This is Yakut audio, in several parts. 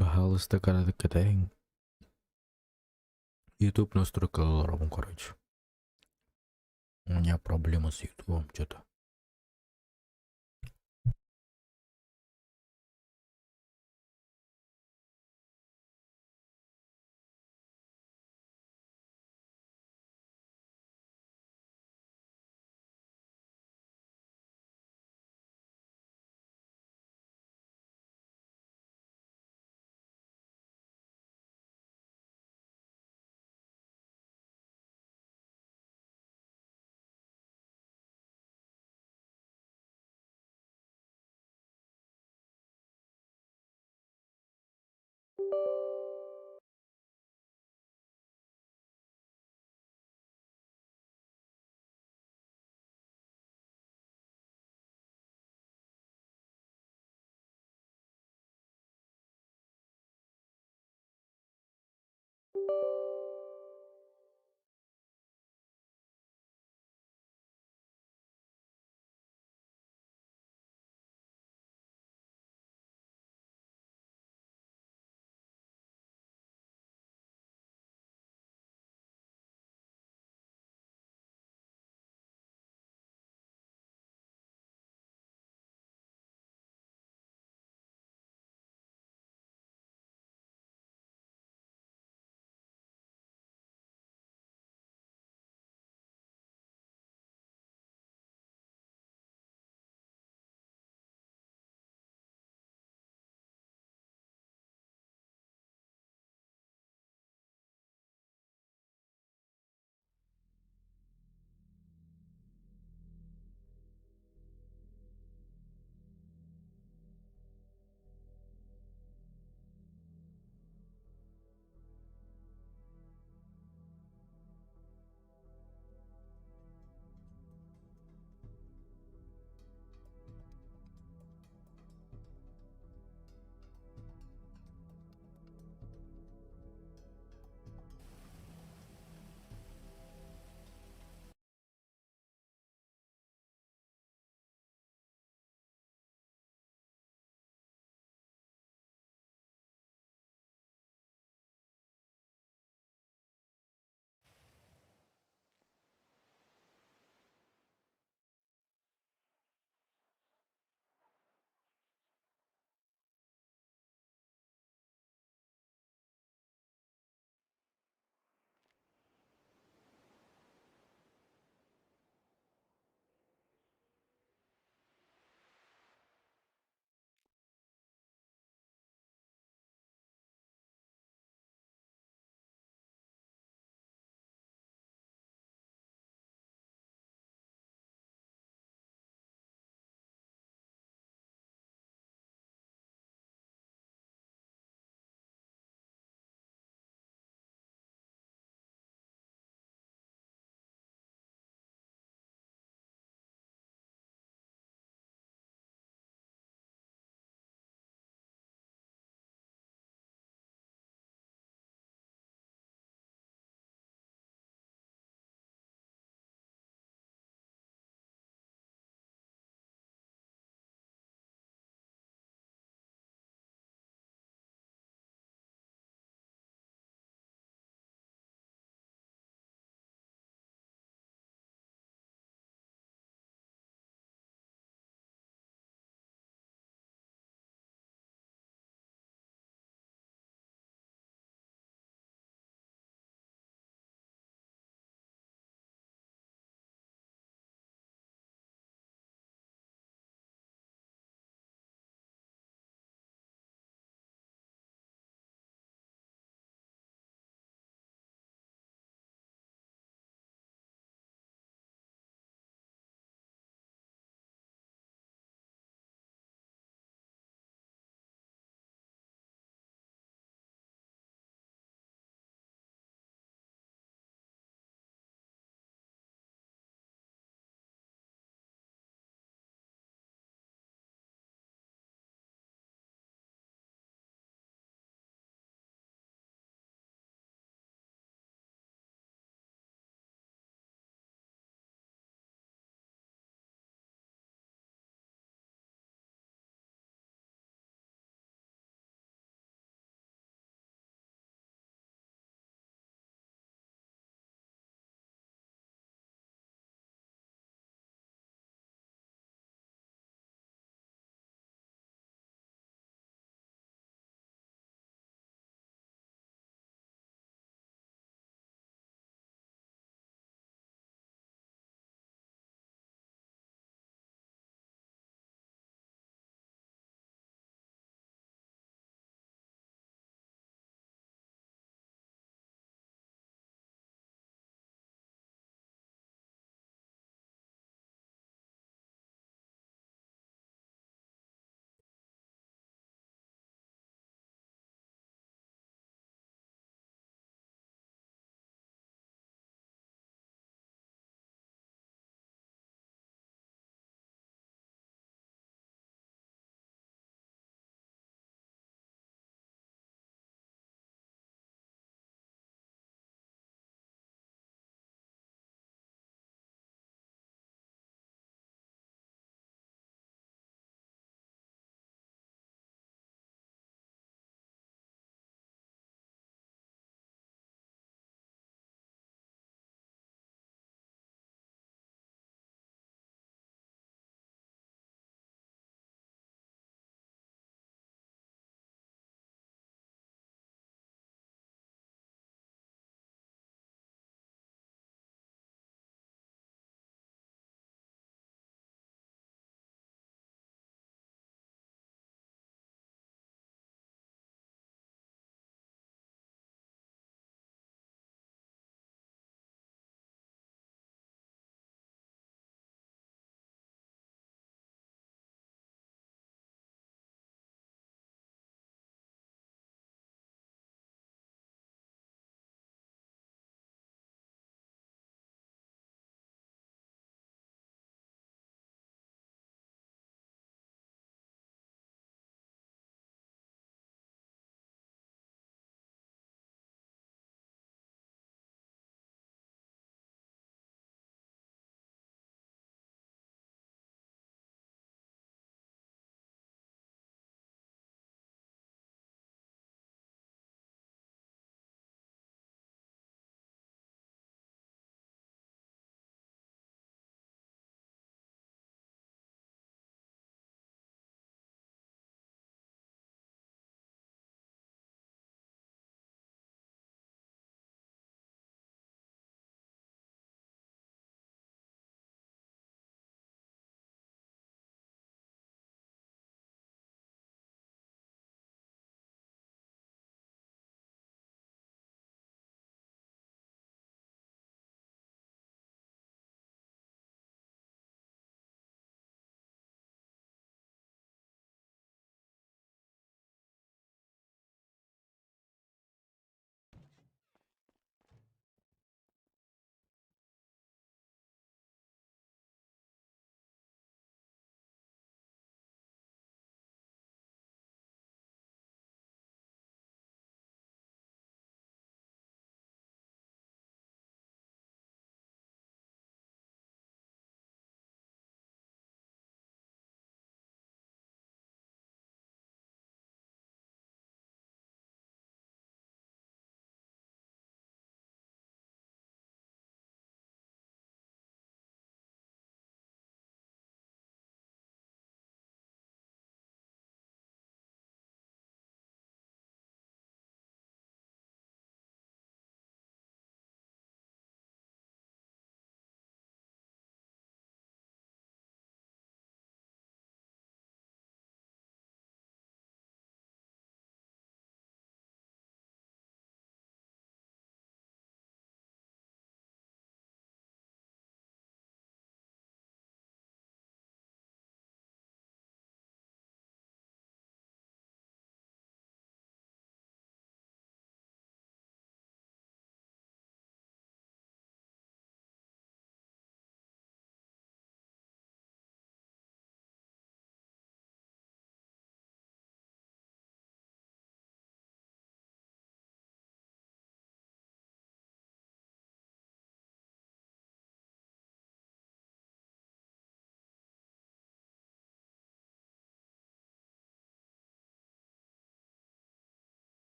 Баһаалыста кыратык кэтэһиҥ. Ютуб настройкалыы олоробун, короче. У меня проблема с ютубом что-то.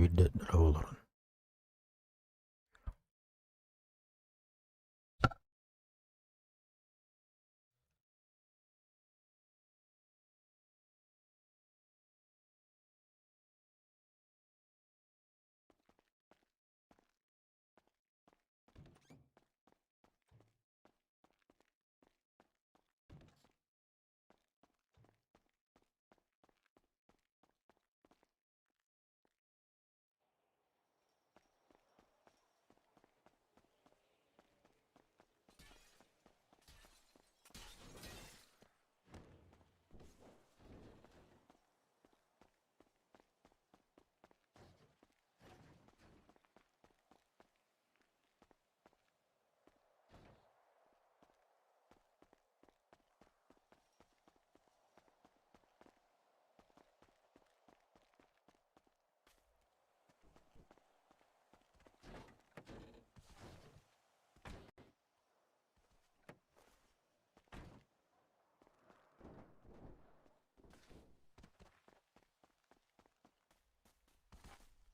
Биирдэ олорон.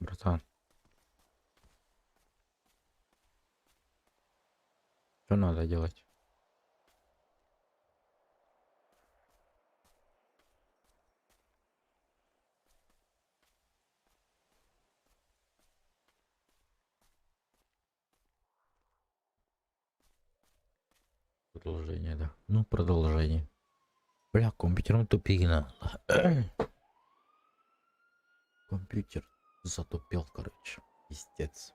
Братан. Что надо делать? Продолжение, да. Ну, продолжение. Бля, компьютером тупигина. Компьютер затупил, короче. Пиздец.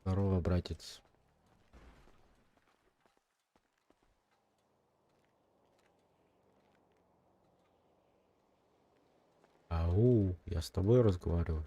Здорово, братец. Ау, я с тобой разговариваю.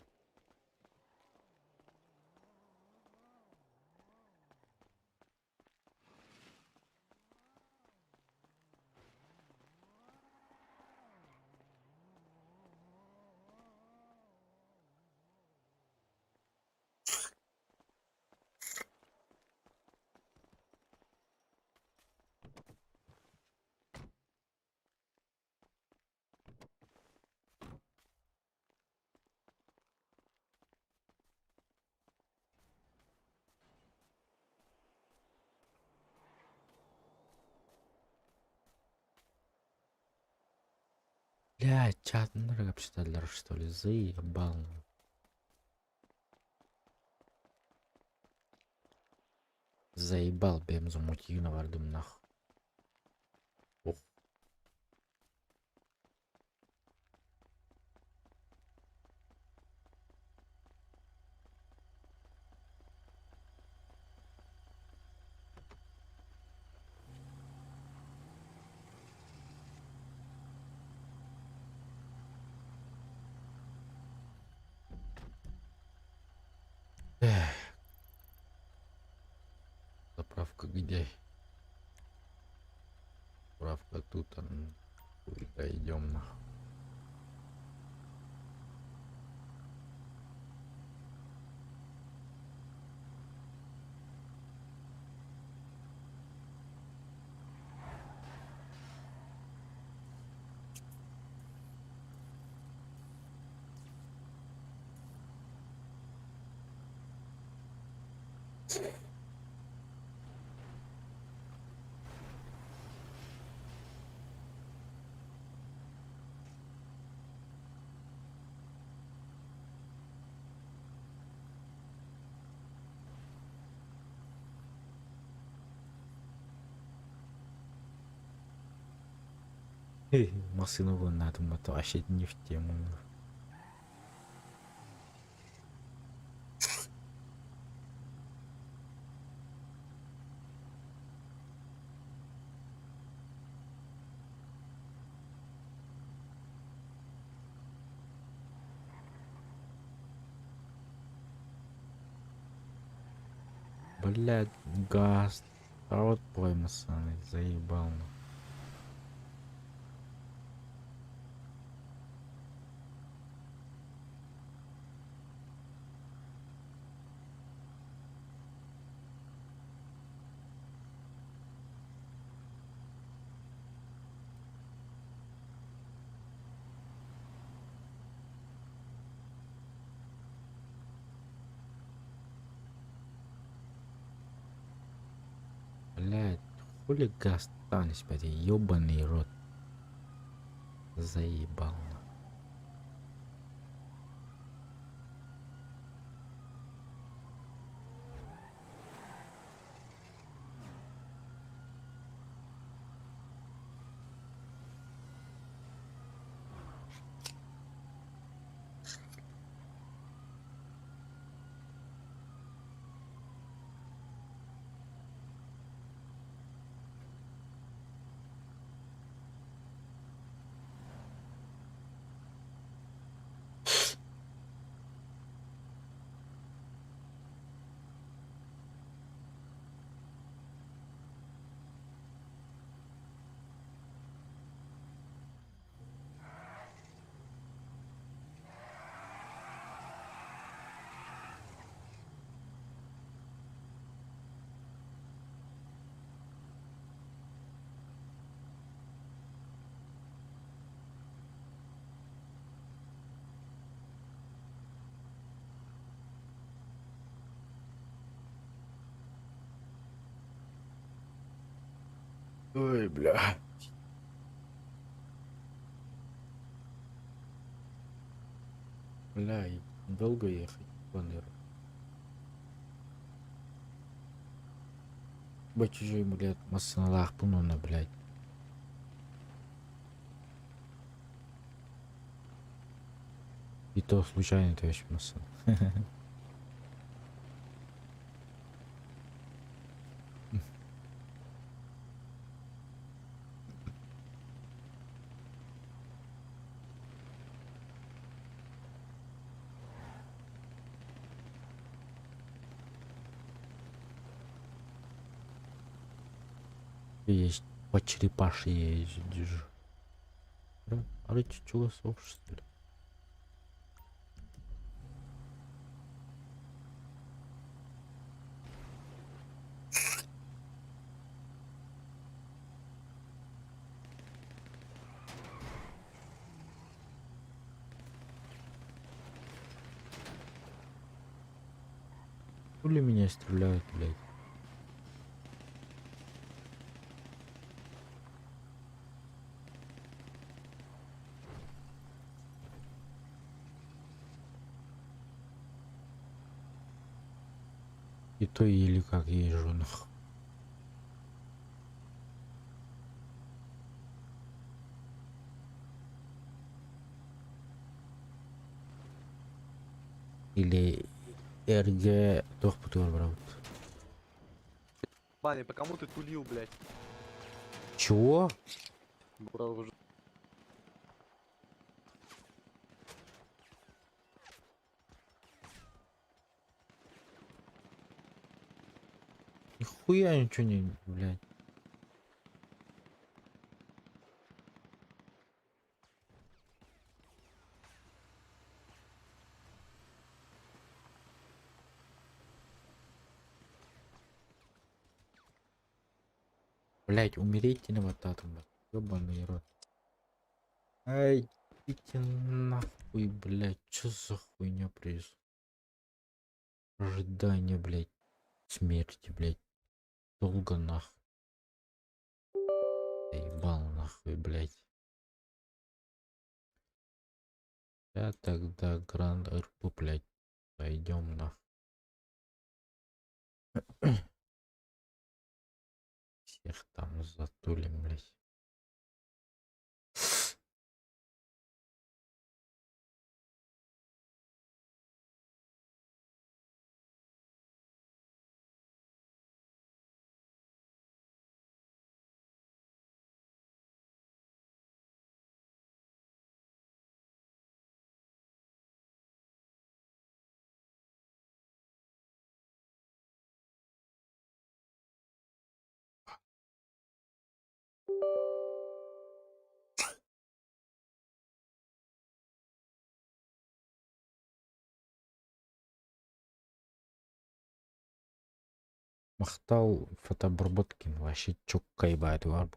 Бля, чат кэпсэтэллэр что ли? Заебал. Заебал бэйэм замутигина бардым нах. Ох. Эх. Заправка где? Заправка тут, а, да идем нах. Массыына булуннаатым вообще не в тему. Блядь, газ. А вот поймасаны, заебал нахуй. Блять, хули газ остались, блядь, ебаный рот. Заебал нахуй. Ой, бля. Бля, и долго ехать, ебаный рот. Бо чужой, блядь, массыыналаахпын уонна, блядь. И то случайно түһэс массыына. Есть по черепашьи ездишь. Арыт чугас что ли? Хули меня стреляют, блядь? И то еле как езжу, нах. Или РГ туох барабыт. Баня, по кому ты тулил, блядь? Чего? Брал уже. Нихуя ничего не, блядь. Блять, умереть не вот так, Ёбаный рот. Ай, идите нахуй, блядь. Чё за хуйня происходит? Ожидание, блядь, смерти, блядь. Долго нахуй. Ебал нахуй, блядь. Я тогда Гранд РП, блядь. Пойдем нахуй. Всех там затулим, блядь. Махтал фотообработкин вообще чёткай баайдылар.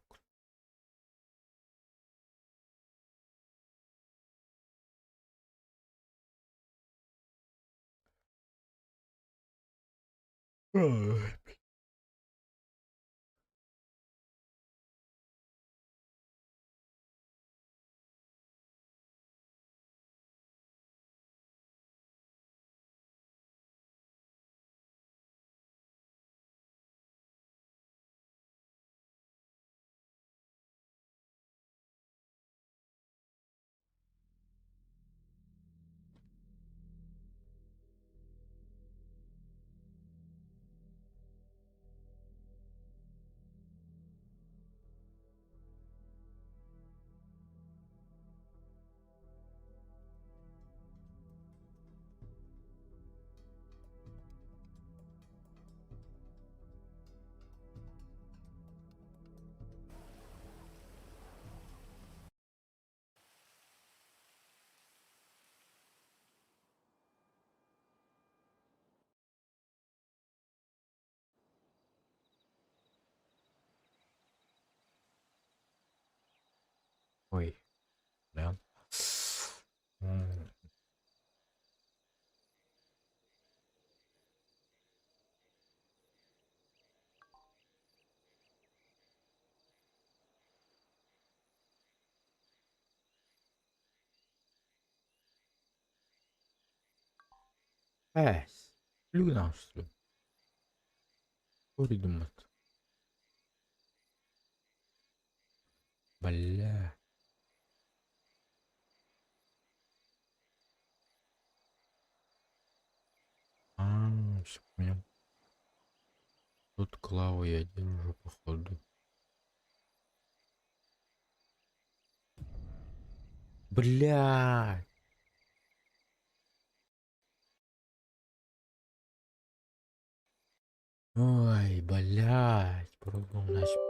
Ой, да. Эс, Люгнавство. Придумать. Бля. А, все понял. Тут клаву я держу, походу. Бля. Ой, блядь, пробовал начал.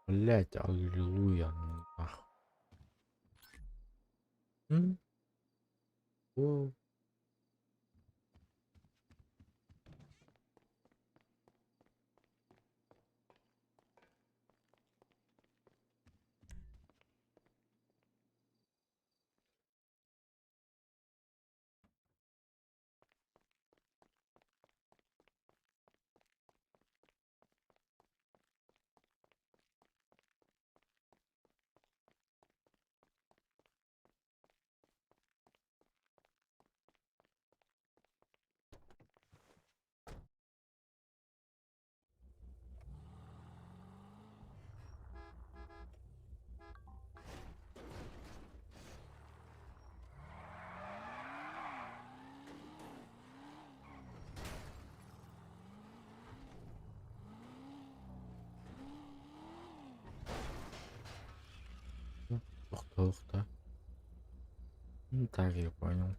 Блять, аллилуйя, нахуй. М? О. Туох да? Так, я понял.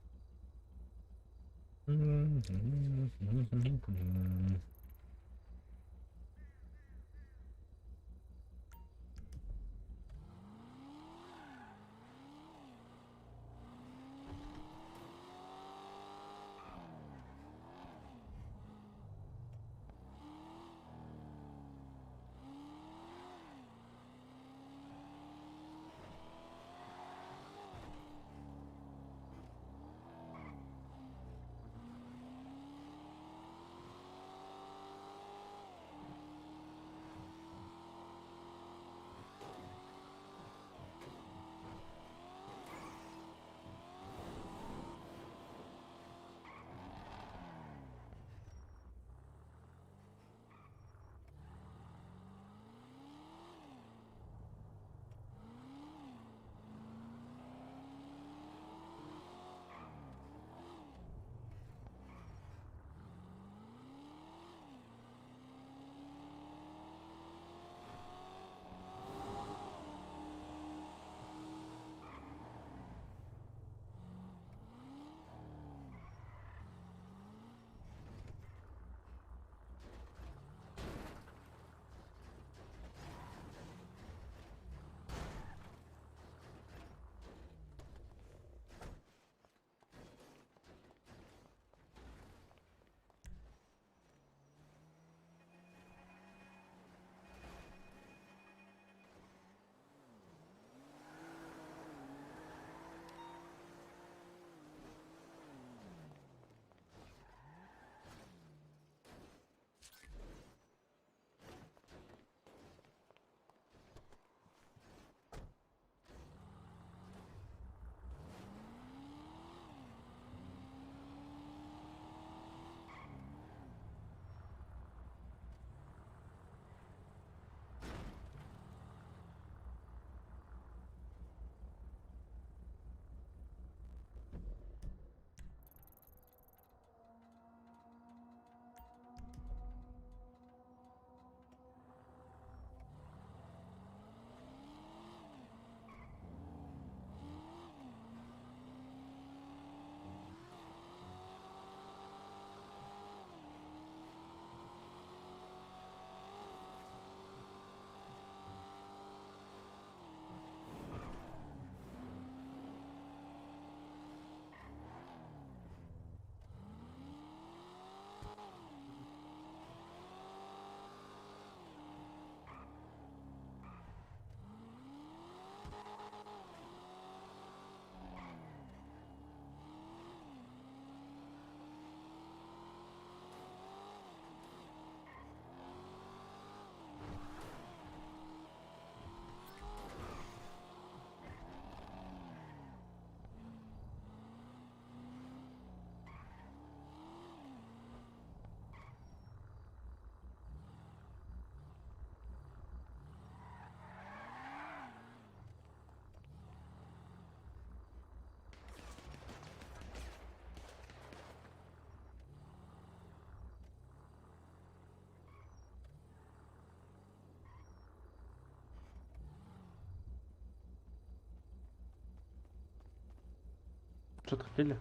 Что-то хотели?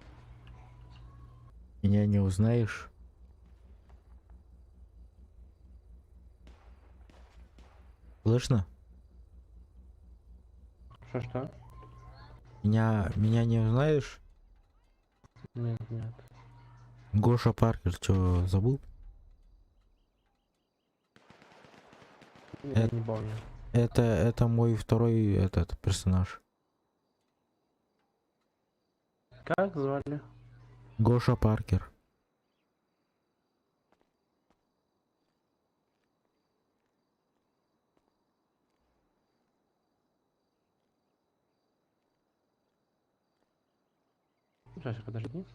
Меня не узнаешь? Слышно? Что-что? Меня не узнаешь? Нет, нет. Гоша Паркер, что, забыл? Я не помню. Это мой второй этот персонаж. Как звали? Гоша Паркер. Сейчас, подожди.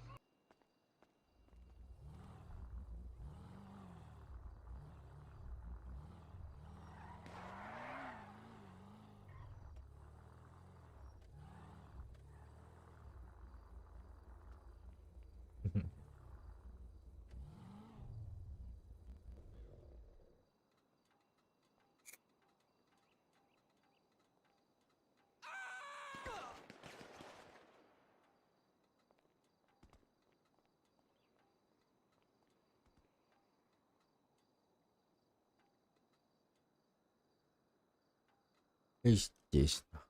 Естественно.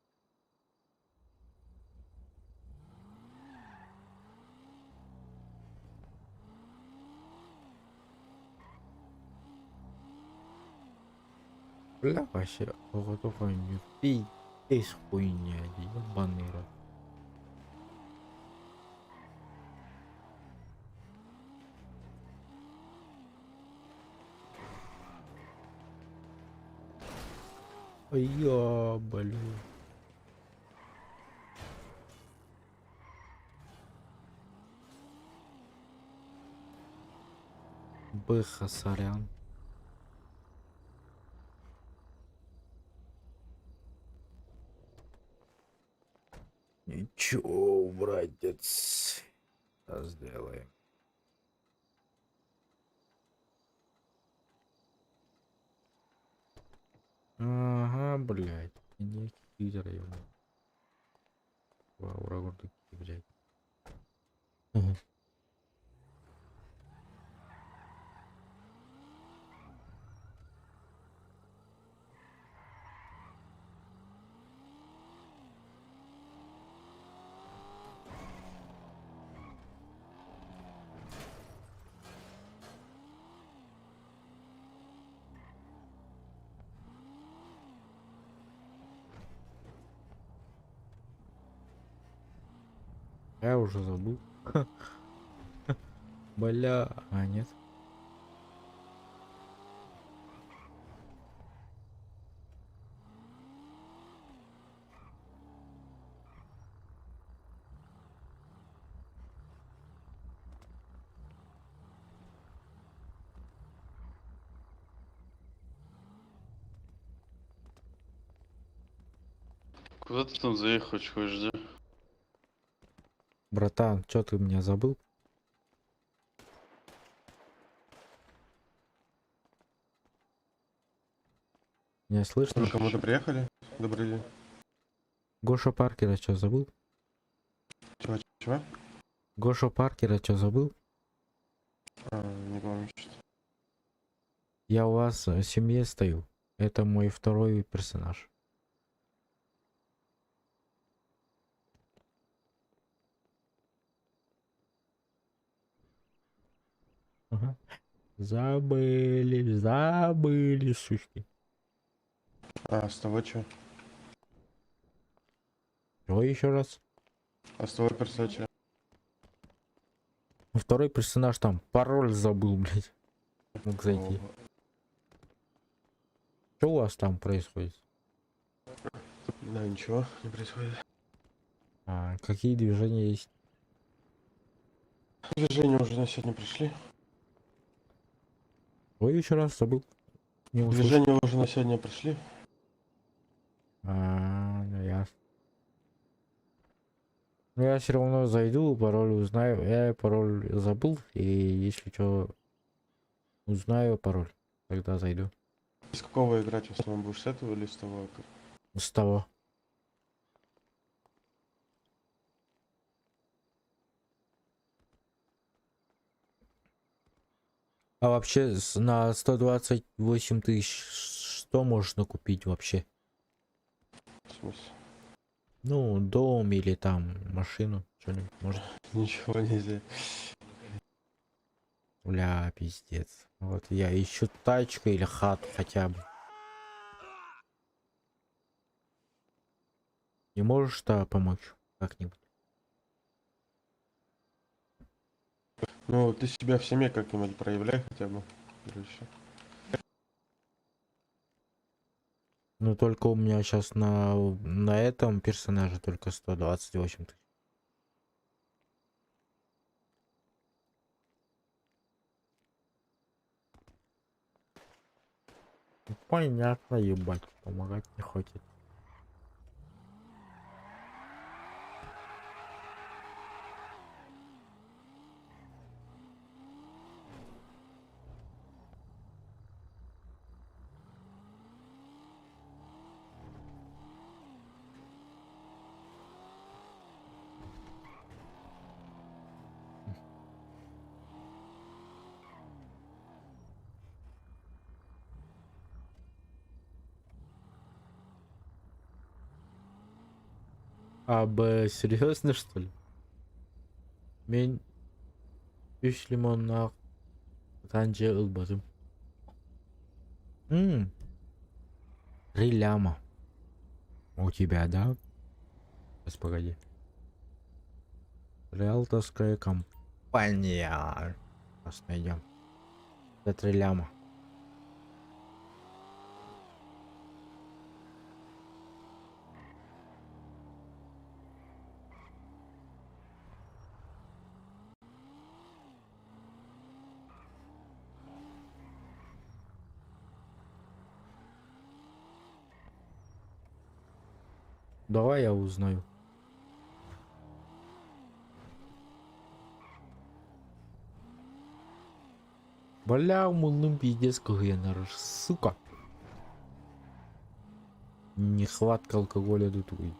Бля, вообще, оҕото оонньуур пиздец хуйня дии, ебаный рот. Я, блин. Быха, сорян. Ничего, братец. Сейчас сделаем. Ага, блядь. Не пидор, ебаный. Ура, блядь. Ага. Я уже забыл. Бля, а нет. Куда ты там заехать хочешь, да? Братан, чё ты меня забыл? Меня слышно? Вы кому-то приехали? Добрый день. Гоша Паркера что забыл? Чего, чего? Гоша Паркера что забыл? А, не помню что. Я у вас в семье стою. Это мой второй персонаж. Ага. Забыли, забыли, сучки. А, с того что? Что еще раз? А с того перса чё? Второй персонаж там пароль забыл, блядь. Мог зайти. Ого. Что у вас там происходит? Да, ничего не происходит. А, какие движения есть? Движения уже на сегодня пришли. Ой, еще раз забыл. Не услышал. Движения уже на сегодня пришли. А, ну ясно. Ну я все равно зайду, пароль узнаю. Я пароль забыл, и если что, узнаю пароль, тогда зайду. С какого играть в основном будешь? С этого или с того? С того. А вообще на 128 тысяч что можно купить вообще? В смысле? Ну, дом или там машину, что-нибудь можно. Ничего нельзя. Бля, пиздец. Вот я ищу тачку или хату хотя бы. Не можешь-то помочь как-нибудь? Ну, ты себя в семье как-нибудь проявляй хотя бы. Короче. Ну, только у меня сейчас на этом персонаже только 128 тысяч. Ну, понятно, ебать, помогать не хочет. А, Б, серьезно что ли? Мин үс лимоннаах сатаан дьиэ ылбатым. М, три ляма. У тебя, да? Сейчас, погоди. Риэлторская компания. Сейчас найдем. За три ляма. Давай я узнаю. Бля, муннум пиздец кыһыйан сука. Нехватка алкоголя тут. Ой.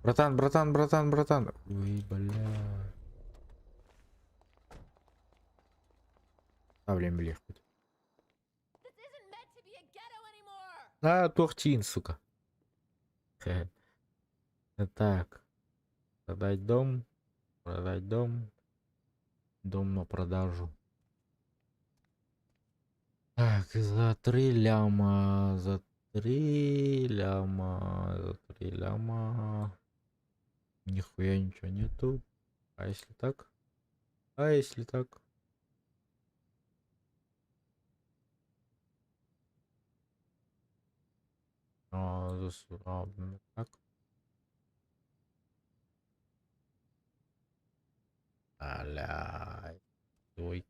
Братан, братан, братан, братан. Ой, бля. Оставляем легко. А, туох сука. Хе. Так. Продать дом. Продать дом. Дом на продажу. Так, за 3 ляма, за 3 ляма, за 3 ляма. Нихуя ничего нету. А если так? А если так? А, а, так. Аля, двойку.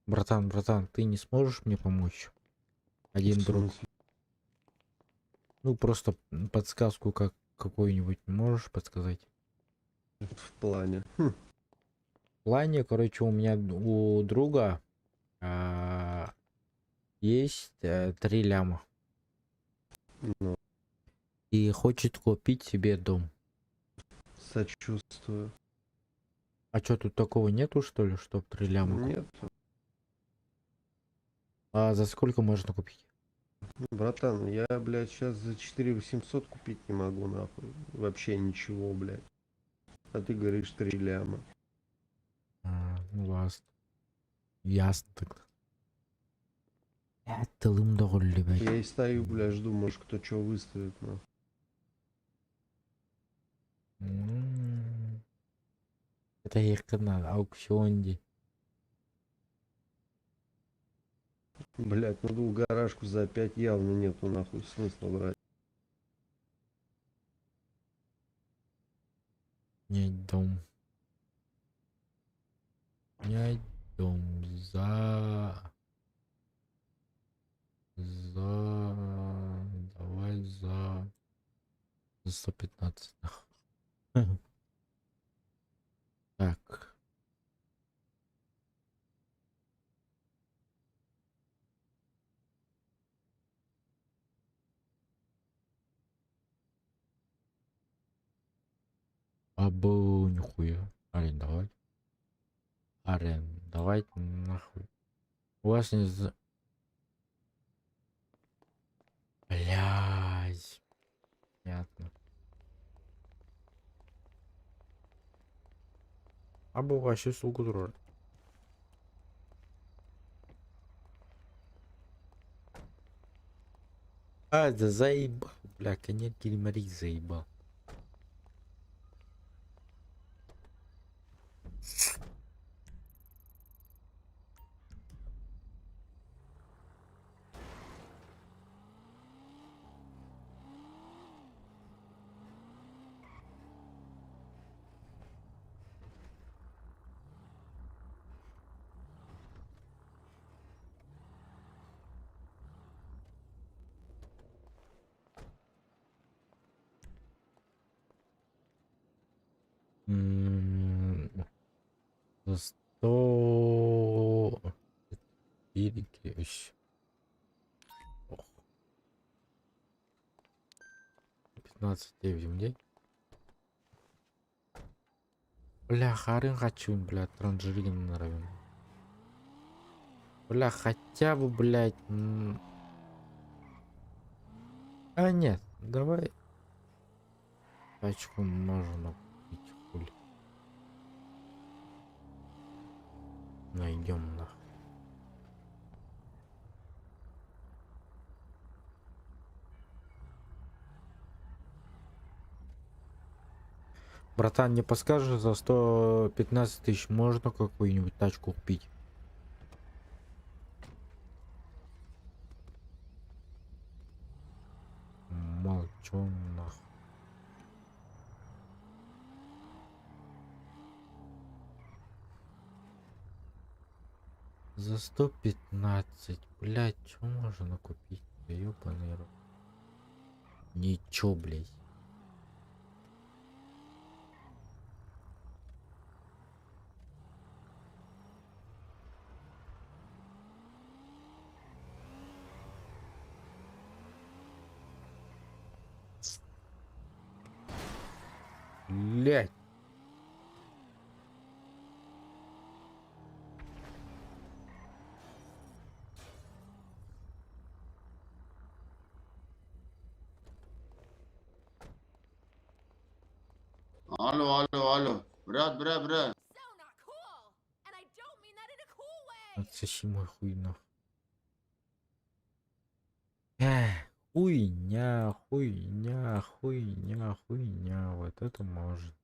Братан, братан, ты не сможешь мне помочь? Один В друг. смысле? Ну, просто подсказку как какую-нибудь можешь подсказать? В плане. Хм. В плане, короче, у меня у друга есть 3 ляма. Ну, И хочет купить себе дом. сочувствую. А чё, тут такого нету, что ли, чтоб 3 ляма купить? Нет. А за сколько можно купить? Братан, я, блядь, сейчас за 4800 купить не могу, нахуй. Вообще ничего, блядь. А ты говоришь 3 ляма. А, ну ладно. Ясно тогда. Блядь, тылым доҕоллу, блядь. Я и стою, бля, жду, может, кто что выставит, нахуй. Это ехать надо, аукцион где. Блядь, ну двухгаражку за 5 явно нету, нахуй, смысла брать. Снять дом. Снять дом за... За... Давай за... За 115, нахуй. Так. Абу, нихуя. Арендовать. Арендовать нахуй. У вас не за... Блядь. Понятно. Абу вообще сука турар. А, да заебал, бля, конец дерьмарик заебал. За 104 үс. Ох. 15 девять день. Бля, харын хочу, бля, транжирин нравим. Бля, хотя бы, блядь... А, нет, давай... Тачку можно купить, хули. Найдем нахуй. Братан, не подскажешь, за 115 тысяч можно какую-нибудь тачку купить? Молчу нахуй. За 115, блядь, что можно купить? Ёбаный рот. Ничего, блядь. Блядь. Алло, алло, алло. Брат, брат, брат. Отсоси мой хуй нахуй. Эх, хуйня, хуйня, хуйня, хуйня. Вот это может.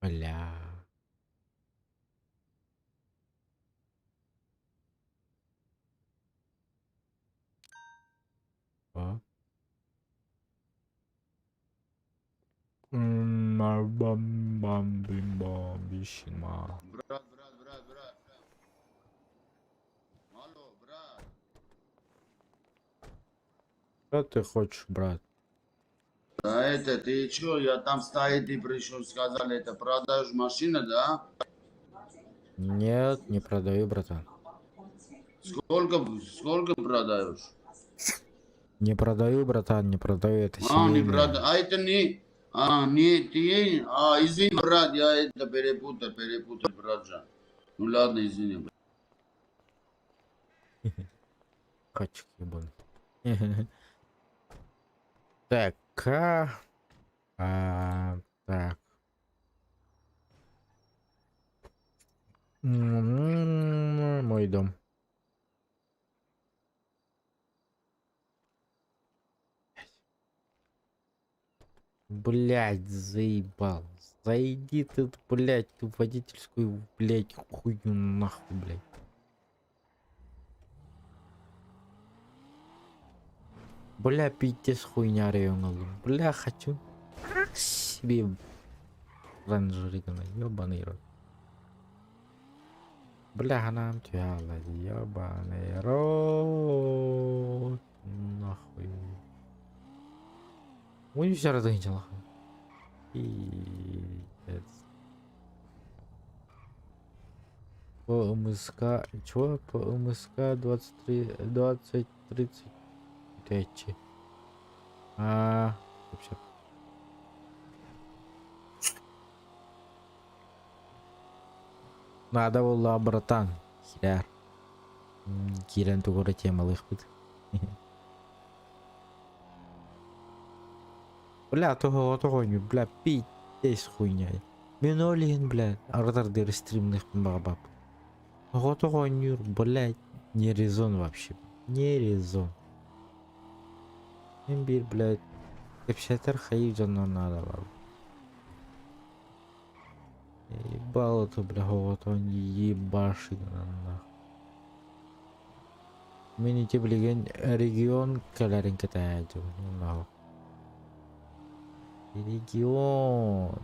Бля. А? Бам бам бим бам бишима. Брат, брат, брат, брат. Алло, брат. Что ты хочешь, брат? Да это ты чё, я там стоит и пришел, сказали, это продаешь машину, да? Нет, не продаю, братан. Сколько, сколько продаешь? Не продаю, братан, не продаю, это А, не семейное. прода... А это не... А, не, ты... А, извини, брат, я это перепутал, перепутал, братжан. Ну ладно, извини. брат. Хачик ебаный. Так, К. А, так. Мой дом. Блять, заебал. Зайди ты, блять, в водительскую, блять, хуйню нахуй, блять. Бля, пиздец хуйня район. Бля, хочу себе Ранжиригана, ёбаный рот. Бля, нам тяла, ёбаный рот. Нахуй. Ой, все разгонила. Пиздец. По МСК, чего? По МСК 23, 20, 30, А, вообще. Надо было, братан. Хер. Кирен тугура темалыхпыт. Бля, того того не, бля, пиздец хуйня. Мен олин, бля, ардар дыр стримных бабаб. Того нюр, блядь, не резон вообще. Не резон. Имбирь, блядь, кэпсэтэр хайы дьонно надо бар. Ебало то, бля, вот он ебашит нахуй. Мин ити билигин регион кэлэрин кэтэһээччибин нахуй. Регион.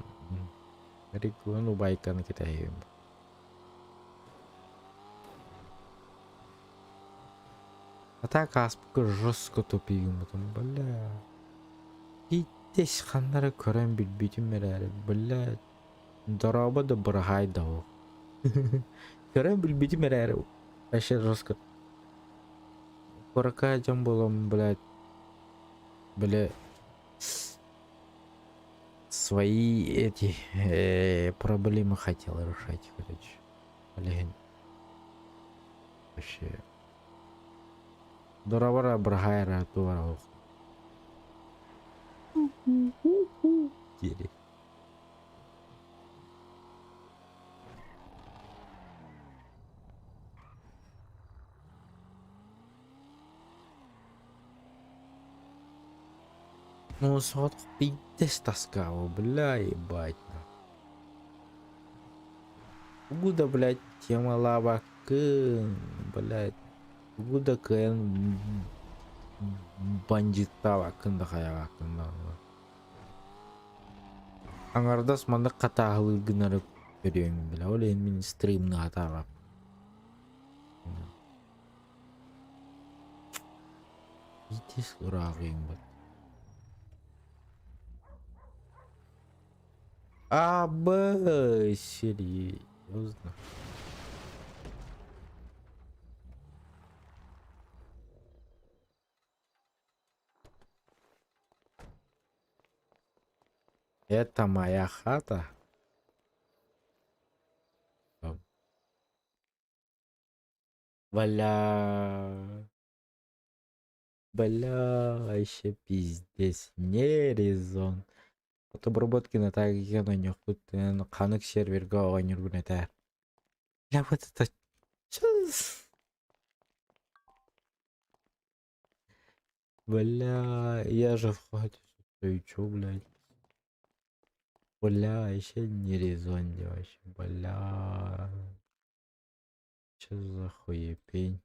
Регион убайканы кэтэһиэм. А так ааспыкка жестко тупигым потом, бля. Пиздец ханнары көрөн билбитим эрээри, бля. Дорообо да быраһаай да ол. Көрөн билбитим эрээри, вообще жестко. Курака дьон буолан, блядь, бля. Свои эти проблемы хотел решать, короче. Блин. Вообще. Доравара Брахайра Туара. Дири. Ну, сот пиздец таскал, бля, ебать. Угуда, блядь, тема лава кын, блядь. Угуда кын бандиттава кын да хайаға кын да. Аңардас маннык хатааһылыыр гынары көрүөҥ бля, ол иһин мин стримны хатаабап. Итис ырааҕыйым бат. А, Б, серьезно? Это моя хата? Бля. Бля, вообще пиздец. Не резон. От обработки на так ханык серверга оонньуургун этээр. Бля, вот это Бля, я же в хате и чё, блядь? Бля, еще не резон вообще, бля. Чё за хуепень?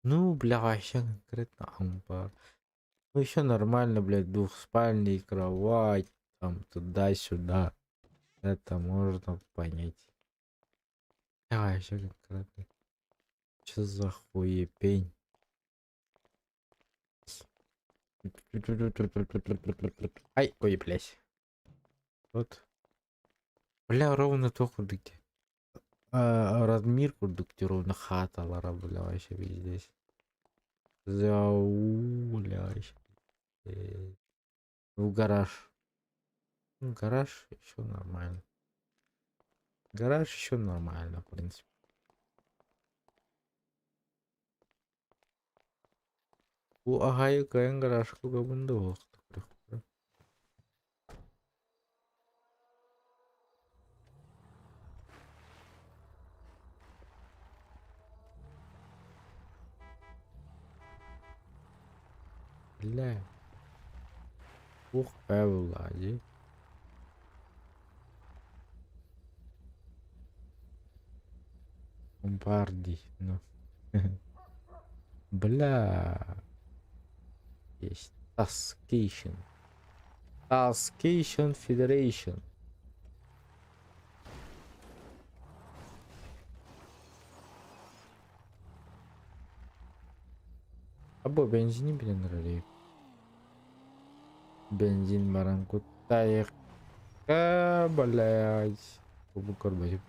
Ну, бля, вообще конкретно амбар. Ну, еще нормально, блядь, двухспальный кровать, там, туда-сюда. Это можно понять. А, еще конкретно. Что за хуепень? Ай, ой, блядь. Вот. Бля, ровно то курдук. Радмир курдук ровно хаталара, бля, вообще пиздец. Зау, бля, вообще. В гараж. Ну, гараж еще нормально. Гараж еще нормально, в принципе. У аҕай кыайан гаражка бында. Бля. Ух, Влади. Бомбарди, ну. Бля. Есть. Taskation. Taskation Federation. Або бензини билэн эрэ. Бензин баран куттайыкка, блядь. Бу көрбөтүм.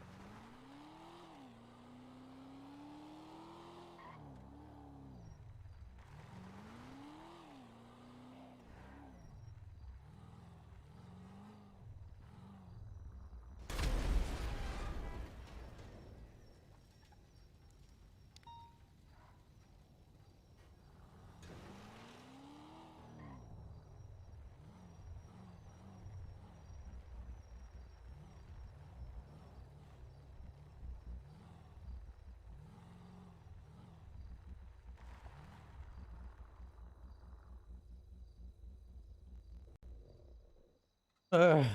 Эх,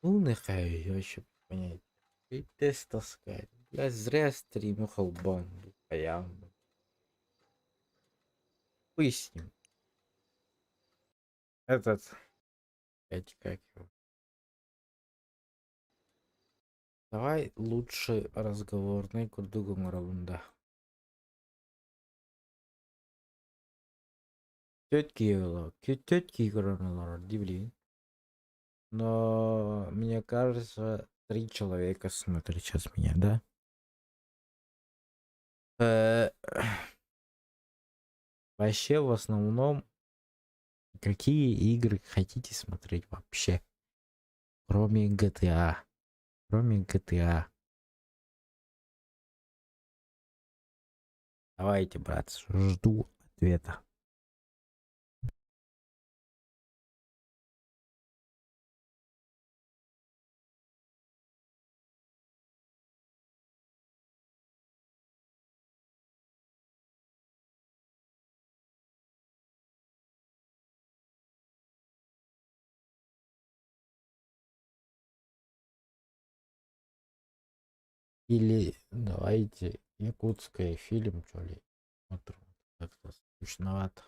ну нехай вообще понять. И тест таскать. Бля, зря стриму халбан. Я. Хуй с ним. Этот. Опять как его. Давай лучше разговорный курдук оҥоробун. Тетки тетки көрөн олорор дии билигин. Но мне кажется, три человека смотрят сейчас меня, да? Вообще, в основном, какие игры хотите смотреть вообще? Кроме GTA. Кроме GTA. Давайте, братцы, жду ответа. Или давайте якутское фильм, что ли, смотрим. Как-то скучновато.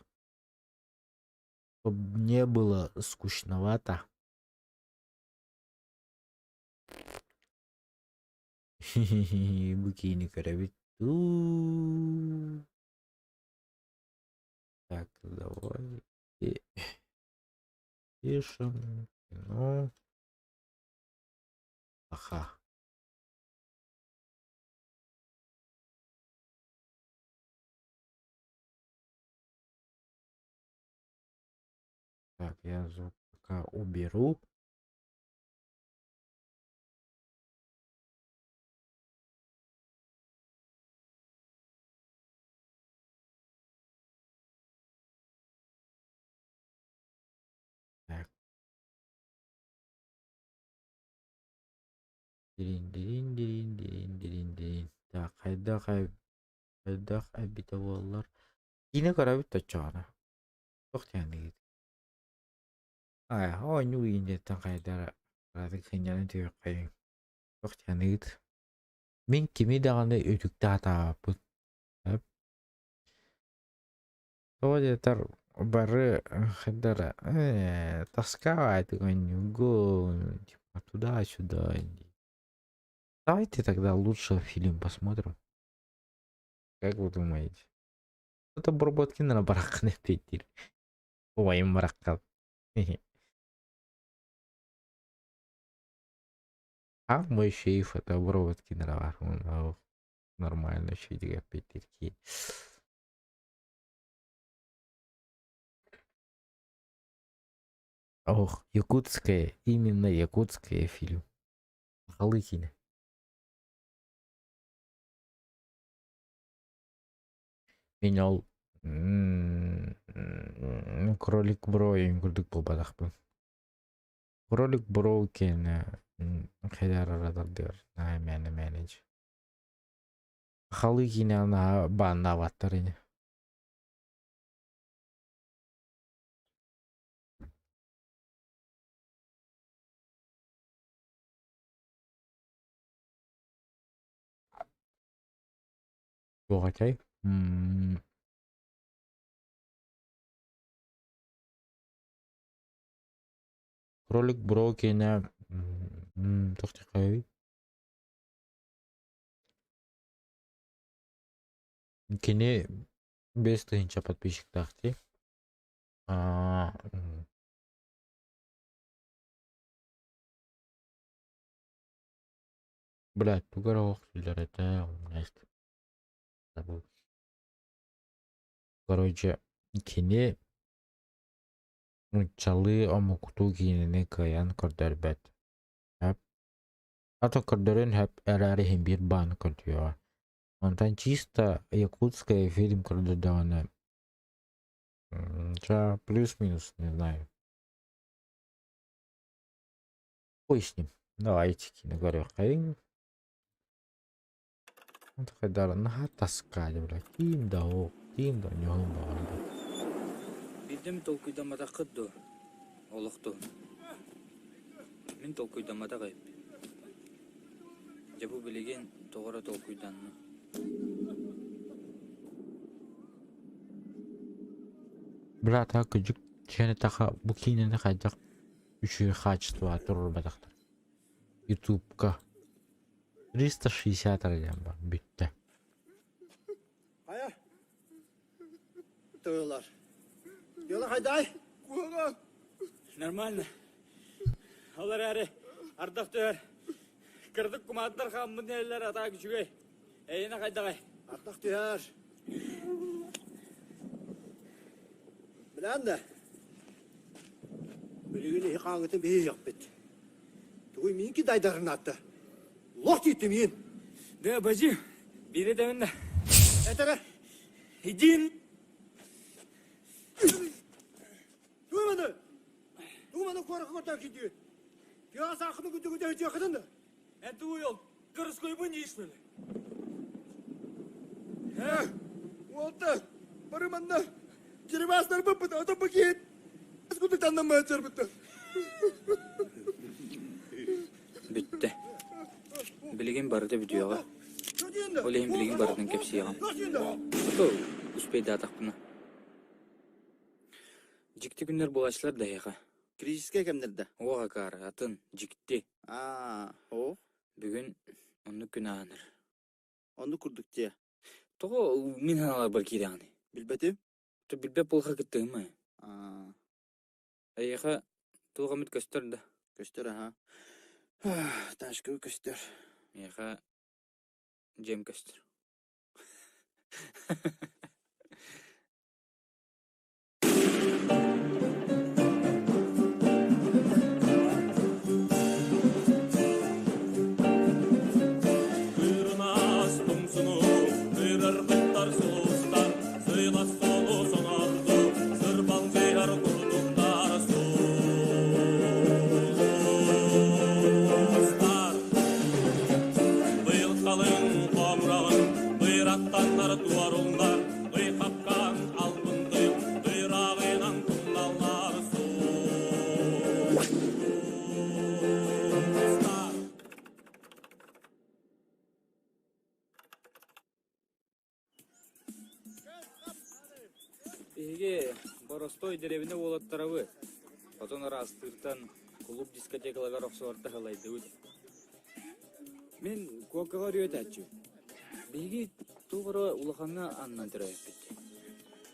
Чтоб не было скучновато. Бу киини көрөбүт дуу. Так, давай. Пишем кино. Аха. Так, я звук пока уберу. Так. Дирин-дирин-дирин-дирин-дирин-дирин. Так, хайдах хайдах эбитэ буоллар. Киинэ көрөбүт да оччоҕуна. Туох диэххиний? Аа, оонньуу ииниттэн хайдара кыратык сынньанан түһүөххэйиҥ. Туох диэххиний? Мин кими даҕаны үтүктэ сатаабаппын. Сөп. Тоҕо диэтэр бары хайдара тоска оонньуугун, типа туда-сюда. Давайте тогда лучше фильм посмотрим. Как вы думаете? Это обработки на барахны эппиэттиир. Убайым бараххан. А мой шейф это обработки на нормально үчүгэйдик эппиэттиир киһи. Ох, якутская, именно якутская фильм. Сахалыы киинэ. Мин ол Кролик Бро өйүн курдук буолбатахпын. Кролик Бро киэнэ хайдаар наһаа мээнэ мээнэ Сахалыы киинэҕэ наһаа бааннаабаттар ини. Туох этэй? Кролик Бро киэнэ туох диэххэй? Кини 5000 подписчиктаах дии. Аа Блядь, тугу эрэ оһох дииллэр этэ, забыл. Короче, кини нууччалыы омуктуу киинэни кыайан көрдөрбөт. Сөп. Ато көрдөрүөн сөп эрээри иһин биир бааны көрдүөҕэ. Онтон чисто якутская фильм көрдөрдөҕүнэ ча плюс-минус, не знаю. Хуй с ним. Давайте киинэ көрүөххэйиҥ. Хайдара наһаа таскаали бля. Киин да оһох, киин да ньоһун баҕарбат. Биирдэ толкуйдамматаххыт дуо? Олохтуһун. Мин толкуйдамматах эбиппин. Дьэ бу билигин тоҕо эрэ толкуйданным. Бля, так кырдьык чиэн эттэххэ бу киинэни хайдах үчүгэй хаачыстыбаҕа туруорбатахтар. Ютубка 360 эрэ диэн бар бүттэ. Хайа? Тыылар. Дела хайдай? Нормально. Ол эрээри ардах түһэр. Кырдык кумаардар хааммыт нэллэр атаак үчүгэй. Эйиэнэ хайдаҕай? Ардах түһэр. Билэн да. Билигин иһи хааҥытын биһиэхпит. Тугуй миинки дайдарын атта. Лох тииттим миин. Да, бажи, бире дэминна. Этэрэ. Идин. Тууманы! Тууманы куоракка көртөөх киирдигит. Тыаҕа саахыны күндүгүтэ өтүөххүтүн да. Эн тугуй ол? Городскойбун дии что ли? Э, уолта, бары манна деревастар быппыт, ото бу киһит куту таннаммаат сарбытта. Бүттэ. Билигин барыта бүтүөҕэ. Ол иһин билигин барытын кэпсиэҕим. Ото успейдаатахпына. Дьикти күннэр буолааччылар да эһиэхэ. Кризискэй кэмнэрдэ. Уох акаары, атын, дьикти. Аа, оо, Бүгүн оннук күн ааһынар. Оннук курдук дии. Тоҕо мин санааларбар киирэҕиний? Билбэтим. Ты билбэт буолха кыттыһыма. Аа, Эйиэхэ туох эмит көстөр да? Көстөр аһа. Ташка көстөр. Миэхэ дьиэм көстөр. Кырынаас тумсуну кыырарбыттар сулустар, сыйлас суолу сонорду, сырбалдыйар курдуктар сулустар. Быйыл халыҥ хомураҕын быйраттаннар туоруллар, ый хапкаан албындый, ыйрааҕынан тумналлар сулустар. Биһиги боростуой дэриэбинэ уолаттарабыт. Хотон ыраастыыртан кулууп дискотекаларыгар охсуһарта сылайдыбыт. Мин Куокаҕа өрүөтээччи. Биһиги туох эрэ улахаҥҥа аннан төрөөбүппүт.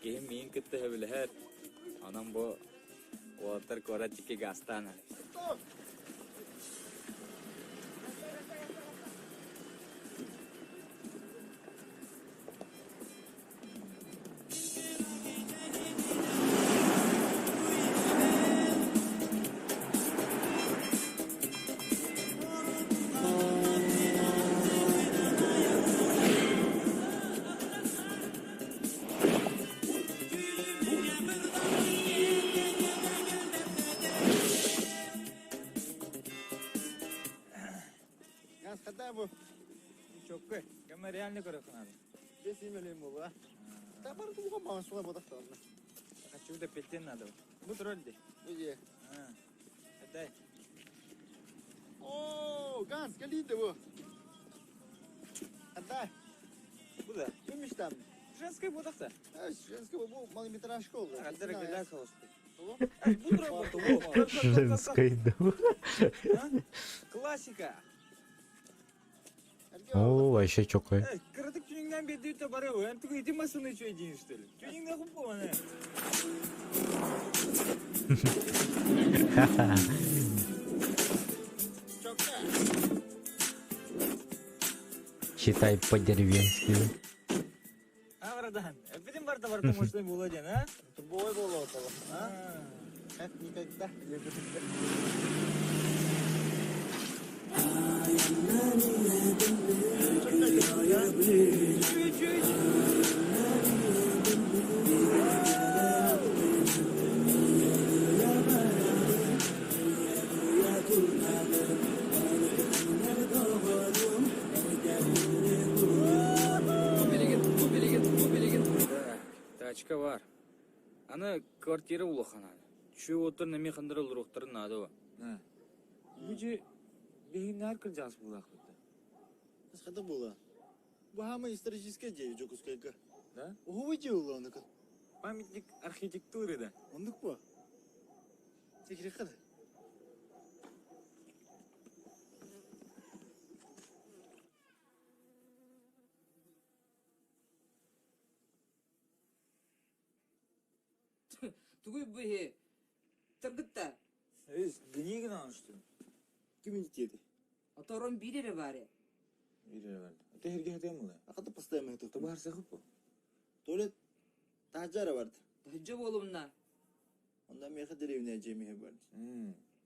Киһим миигин кытта сөбүлэһэр, онон бу уолаттар куорат диэки гаастаан эрэр. Газ хата бу. Чоккой, кэмэ реально көрөххө надо. Бес имелем була. Та бар туга маған сула бодақтална. Хочу да пельтен надо. Бу тролли. Где? Дай. О, газ, калиды бу. Отдай. Куда? Ким мечтам? Женская бодақта. Женская бу малометражка oldu. Хаддара гыля холосты. Женской дом. Классика. О, вообще чокай. Кыратык тюнингнан берди бары. Эн тугу ити машина чөй дейін, что ли? Тюнингна хуппа мана. Читай по-деревенски. А, братан, битин барда барда машина була ден, а? Бой боло отало, а? Как никогда. Тачка бар. Аны квартира улахан Чү оттор неме хандыр олуруктарын наады ба. Бу же бихиннар кыржаас булаакпыт. Хата була. Бу хама историческая идея Жокускайга. Да? Ого выделала он. Памятник архитектуры да. Ондук бу. Секрет хада. Тугуй быһы. Тыргытта. Гнигна, что ли? Ким диэти? Оторон биир эрэ баар ээ. Биир эрэ баар. Аты эргэ хатыам була. Аката постоянно хатык. Табаар сахып. Туалет таһдьа эрэ барды. Таһдьа буолумна. Онда миэхэ деревня дьиэмиһэ барды.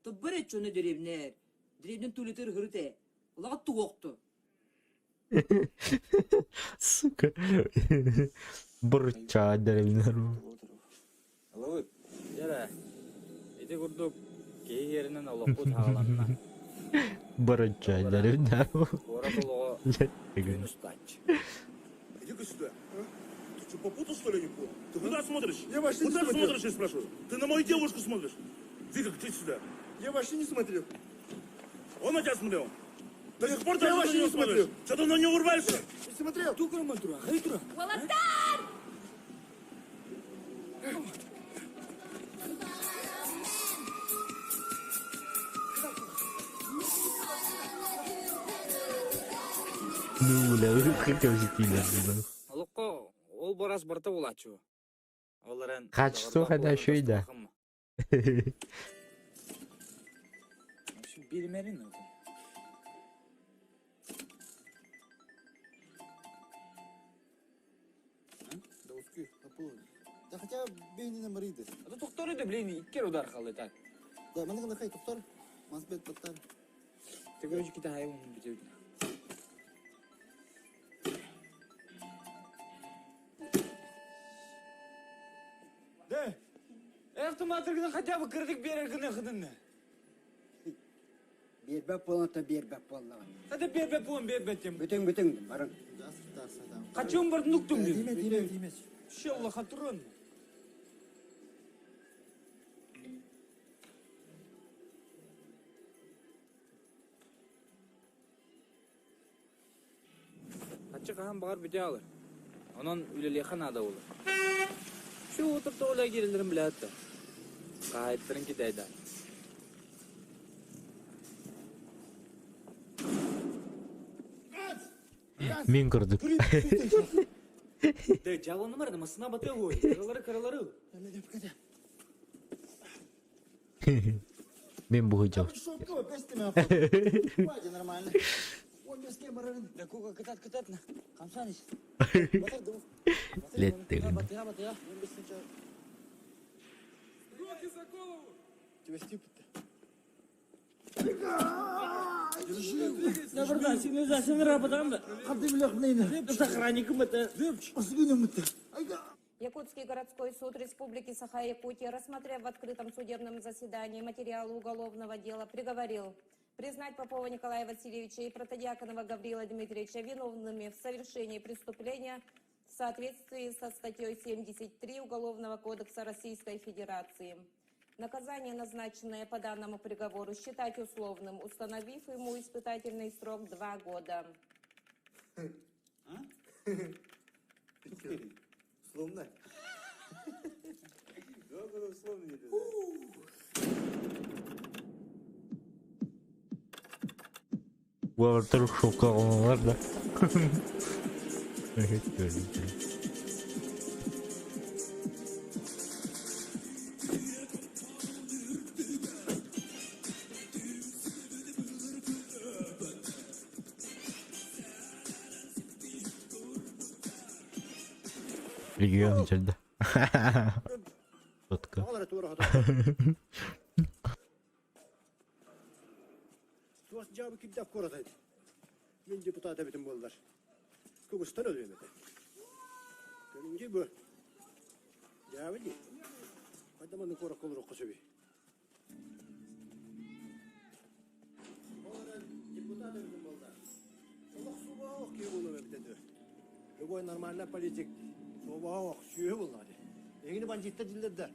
Тыббар эччону деревнээр. Деревнен туалетыр хырыт ээ. Улаҕат тугуохту. Сука. Бурчаа деревнер. Ылабыт. Дьэрэ, ити курдук киһи иһэринэн олохпут хааланна. Бурчаа деревнер. Куорат олоҕо күн устааччы. Иди-ка сюда. Ты что, попутал, что ли, не понял? Ты куда смотришь? Я вообще куда не смотришь, я спрашиваю? Ты на мою девушку смотришь? Вика, иди сюда. Я вообще не смотрел. Он на тебя смотрел. До сих пор ты я вообще не смотрел. Что ты на него урваешься? Не смотрел. Уолаттар! Ну, бля, как взятилер. Олоххо ол барас барта булааччы. Ол эрэн Качество хотя еще и да. Билмерин Да хотя бейнина мариды. А то тохтор да блин, иккер удар қалды так. Да, маны гына хай тохтор. Мазбет тоқтар. Ты короче кита хайван битебит. Да. Автоматыргына хотя бы кырдык берер гына хыдынны. Биэрбэт буолан биэрбэт буоллаҕын. Хата бербет буолан бербет тем. Бүтүҥ бүтүҥ барыҥ. Качым бар нуктум дим. Тиме, тиме, тиме. Шелла хатырын. Ачык ахан бағар бүтэ алыр. Онон үлэлиэхэ наада буолар. Şu отырта оля кирелерин билээтэ. Хаһайттарын китайда. Мин көрдүк. Да жалоны бар да масына бата ой. Кыралары кыралары. Мин буһуйдьал. Нормально. Да кука кытат кытатна. Камсанис. Леттигин. Батыга батыга. Руки за голову! Тебя стипит-то. Да, братан, сен сен рабадан да. Қандай білек мынайны? С охранником это. Якутский городской суд Республики Саха-Якутия, рассмотрев в открытом судебном заседании материалы уголовного дела, приговорил признать Попова Николая Васильевича и Протодьяконова Гаврила Дмитриевича виновными в совершении преступления в соответствии со статьей 73 Уголовного кодекса Российской Федерации. Наказание, назначенное по данному приговору, считать условным, установив ему испытательный срок 2 года. Словно. Уолаттар шокка оҥолор да. Регион чөлдө. Сотка. Туос жабы кимдәп коротайд. Мен депутат эбитим болдар. Көгөстөн өлүм эте. Көрүнги бу. Жабы ди. Кайдаманы кора колур кособи. Депутат эбитим болдар. Олох субаох кии болом эбитеди. Любой нормальный политик субаох сүйө боллады. Эңини бандиттер дилдерде.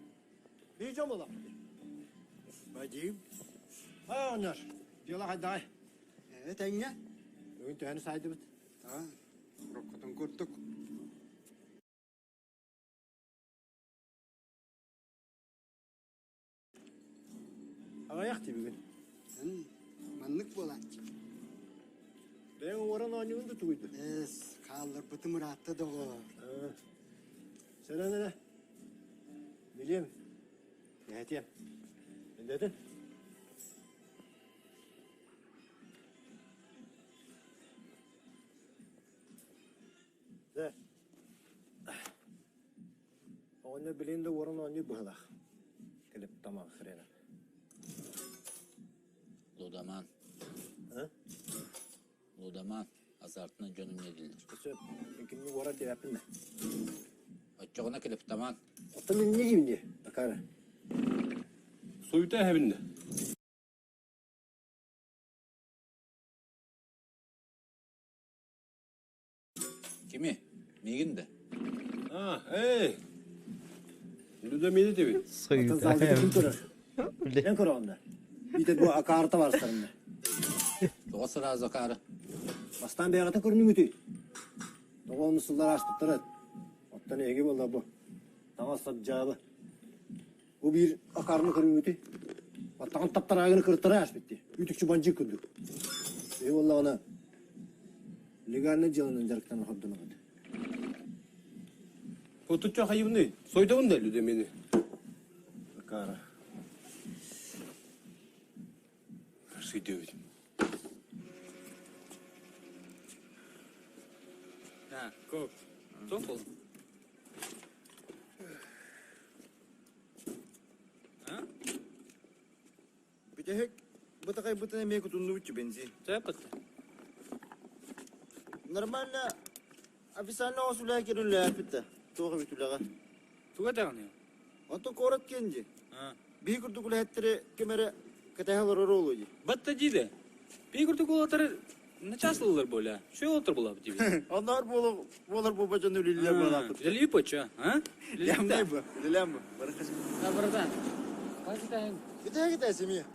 Бейжон болам. Вадим. А, оннар. Дела хайдай. Э тэҥҥэ. Бүгүн төһөнү сайдыбыт. А, роккотун курдук. Аяқ ти бүгүн. Маннык буолааччы. Бэйэҥ уоран оонньуугун да тугуйду. Эс, хаалларбытым ыраатта доҕоор. Сэрэн эрэ. Билиэм. Эһэтиэм. Эндэтин. Да. Оҕонньор билигин да уоран оонньуур быһыылаах. Клептоман хренов. Лудоман. А? Лудоман. Азартынан дьон эмиэ дииллэр. Сөп. Мин кинини уорар диэбэппин да. Оччоҕуна клептоман. Оттон мин не диибин дии, акаары. Суйта эһэбиннэ. Кими? Миигин да? А, эй! Люда мени тебит. Оттон залга ким көрөр? Эн көрөҕүн да? Биитэр бу акаарыта барыстарында. Тоҕо сразу акаары? Бастаан бэйэҕитин көрүнүҥүтүй? Тоҕо онус сыллар ааспыттара? Оттон эһиги буолла бу. Таҥас саддьаабы. Бу биир акаарыны көрүҥүтүй? Баттаҕын таптараагыны кыртара ааспыт дии. Үтүкчү бандьыыт курдук. Эһи буоллаҕына легальнай дьыаланан дьарыктанар хордоноҕут. Отучча хайыбыный? Сойдоҕун да Люда мени. Акаара. Сүйдөбүт. А, кок. Туох буолла? Бүтэһик бытахайбытын эмиэ кутуннубут бензин. Сөп Нормально официально оҕус үлэһэ кириллээппит да туох эбит үлэҕэ. Туга даҕаны? Онтон куорат киэн дии. Биһи курдук үлэһиттэри ким эрэ кэтэһэ олорор уолу дии. Батта диде. Биһи курдук уолаттар начаас ылылар буола. Шөй олтор буолабыт диби. Онноор буолар буолар буолба дьон үлэлиир буолааппыт. Үлэлии поча, а? Үлэлиир бу, үлэлээн бу. А, братан. Қайсы Бүтэһик этэ семья.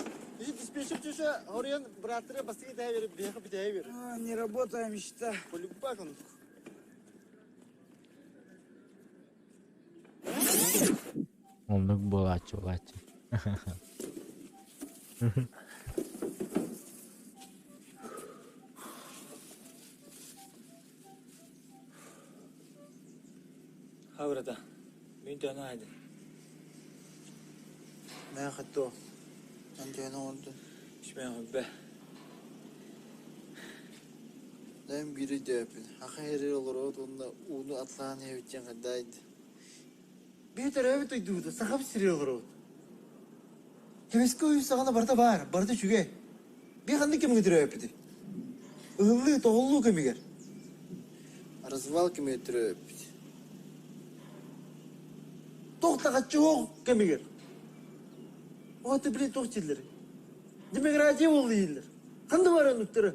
Ити диспетчер чөшө хоруйан бырааттары бастакы итэһэ берип, биһиэхэ бүтэһэ бер. Не работаем, мечта. Полюбак он. Оннук буолааччы буолааччы. Ха, брата. Мин төһөнү аайдым. Мээхэ Эн төһөнү оҥордун? Ичмэҕирбэ. Дэм биир өйдөөппүн. Аха эрэр олороот уонна ууну атлаан иһэбит диэн хайдаайда. Биһи төрөөбүт дойдубут, Сахабыт сиригэр олоробут. Кэмискэ ойуу саҕана барыта баар, барыта үчүгэй. Биһи ханнык кэмҥэ төрөөбүппүтүй? Ыһыллыы, тоҕуллуу кэмигэр. Развал кэмигэр төрөөбүппүт. Туох да суох кэмигэр. Оҕото блин туох дииллэр? Демократия буолла дииллэр. Ханна баар оннуктара?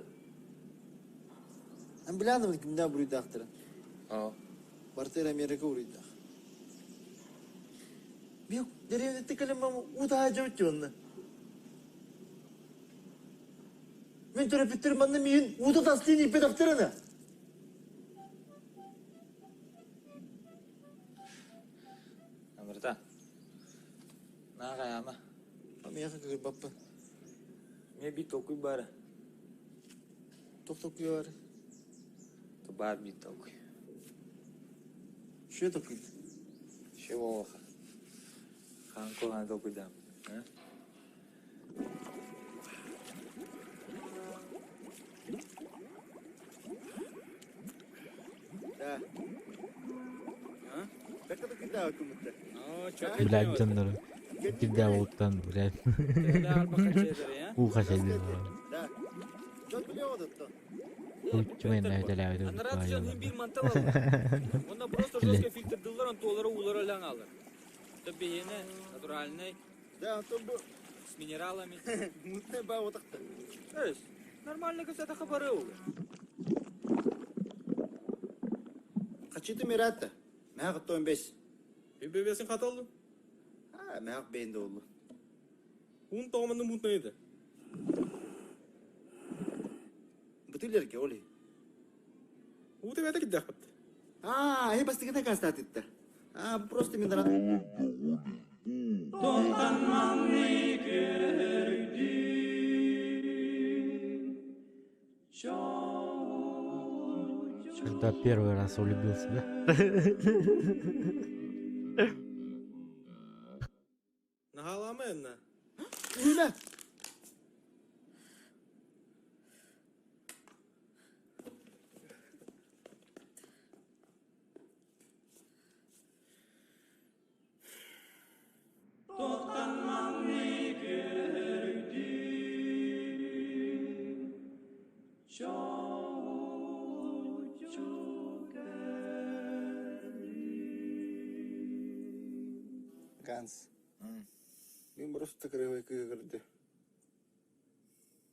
Эн билэҕин кимнээх буруйдаахтарын? Барытыгар Америка буруйдаах. Биир дэриэбинэттэн кэлэн уу таһаадьабыт дии онно. Мин төрөппүттэрим манна миигин уута тастыын ииппэтэхтэринэ. Амырта. Нааҕайаама. Миэхэ кыырбаппын. Миэ биир толкуй баара. Туох толкуйа баар? Баар биир толкуй. Что толкуй? Что буолуоха? Хаан куһаҕаны толкуйдааммыт. А? Да. Блядь, дьоннору кирдээбуттан, блядь. Уу хачайдыр. Учумен өтөлөөбүт Анараа дьон иһин биир мантал алар. Онно просто жестко фильтрдыллар, онтуолары уулары өлөн алар. Это биһиэнэ натуральный, Да, антон бу с минералами. мутный ба отакта. То есть, нормально кэпсэтэ хабары ол. Хачыты миратта. Мääк оттон бес. Бебесин хаталды. А, мääк бейнде oldu. Уун тоҕоманны мутнайды. Бутылерге оли. Уу тебете киддээхпит. А, э бастыгына кастатытта. А, просто минерал. Когда первый раз влюбился, да? Наһаалаама эннэ. Үймэ. Ганс. Мин просто кырыһыбай кыыһы көрдө.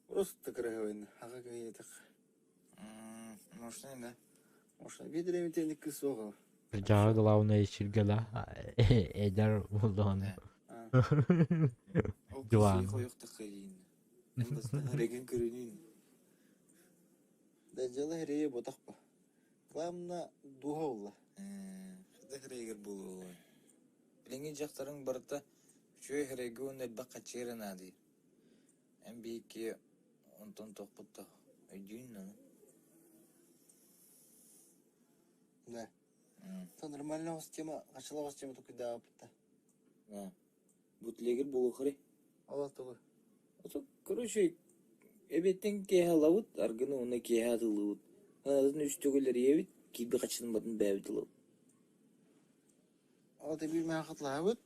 Просто кырыһыбайны аҕа кыһыйатах. Можно, да? Можно. Биэдэрэ митээник кыыс суох Жаҕа главное сиргэ да эдэр буоллаҕына. Ол Диван. киһи хойуктахха диин. Эн бастаан эрэгин көрүнүүн. Да дьыала хирэйэ ботах па. Главное дууһа улла. Хата хирэйгэр буолуой. Билиҥҥи дьахтарыҥ барыта үчүгэй хирэйгэ уонна элбэх хаччыыра наадыйар. Эн биһикки онтон тохпут да өйдүүн ону. Да. То нормально тема, ачылабас тема тукуйдаабыта. Да. Бутлегер буолуоххарый? Ол тугу? Ото, короче, эбиэттэн киэһэ ылабыт, аргыны уонна киэһэ атыылыыбыт. Атын үс төгүл эрийэбит, киирбит хаччытын батын бэйэбит ылабыт. Ол биир маа хатылаабыт,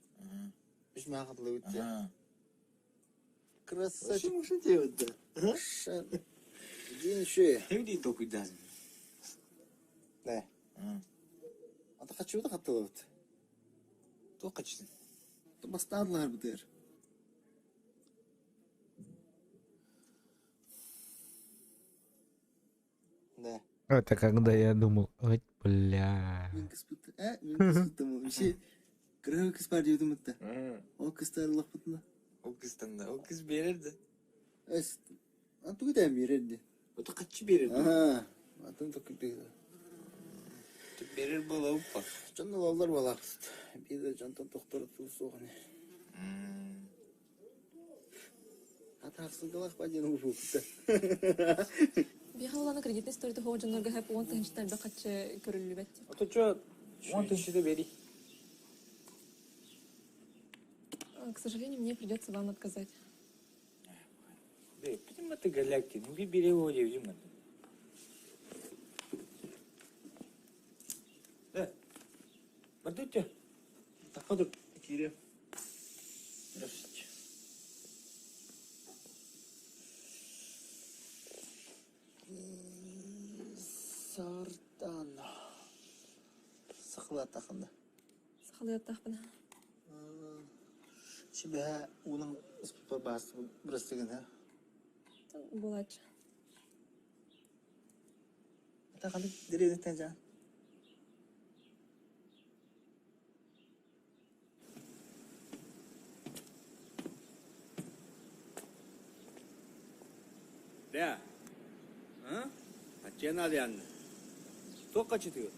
үс маа хатылаабыт дии. Красавчик. Вообще делать, да? День еще. Ты где толкуйдаан? Да. Ата хаччыбыта хаттылабыт. Туох хаччытын? Бастаадылар бытыр. Да. Это когда я думал, ой, бля. Мин кыспыт, мин кыспыттым. Вообще, кырыһы кыс бар диэбитим ытта. Ол кыстар ыллахпытына. Ол кыстан да, ол кыс биэрэр да. Эс, а тугу да биэрэр ди. Ото хаччы биэрэр. Аа, атын токуйдук. Биэрэр буола уппа. Дьон ылаллар буолаахпыт. Биир да дьонтон тохтор суох ини. Атаарсыгалах ба диэн уһуукта. Биһиэхэ улаана кредитный историята суох дьоннорго хэп уон тыһыынчаттан элбэх харчы көрүллүбэт. Ото чё, 10 000 бери. К сожалению, мне придется вам отказать. Бе, почему ты галяки? Ну, бери его, девчонка. Да. Бардутя. Таходу кире. Здравствуйте. Сартан. Сахалаатахына. Сахалыаттаахпына. Сибэһэ уунан ыспыппар баас бырастыгына. Буолааччы. Ата ханнык дэриэбинэттэн дьаан? Да. А? Аччыан янна. Туох хаччытыгы?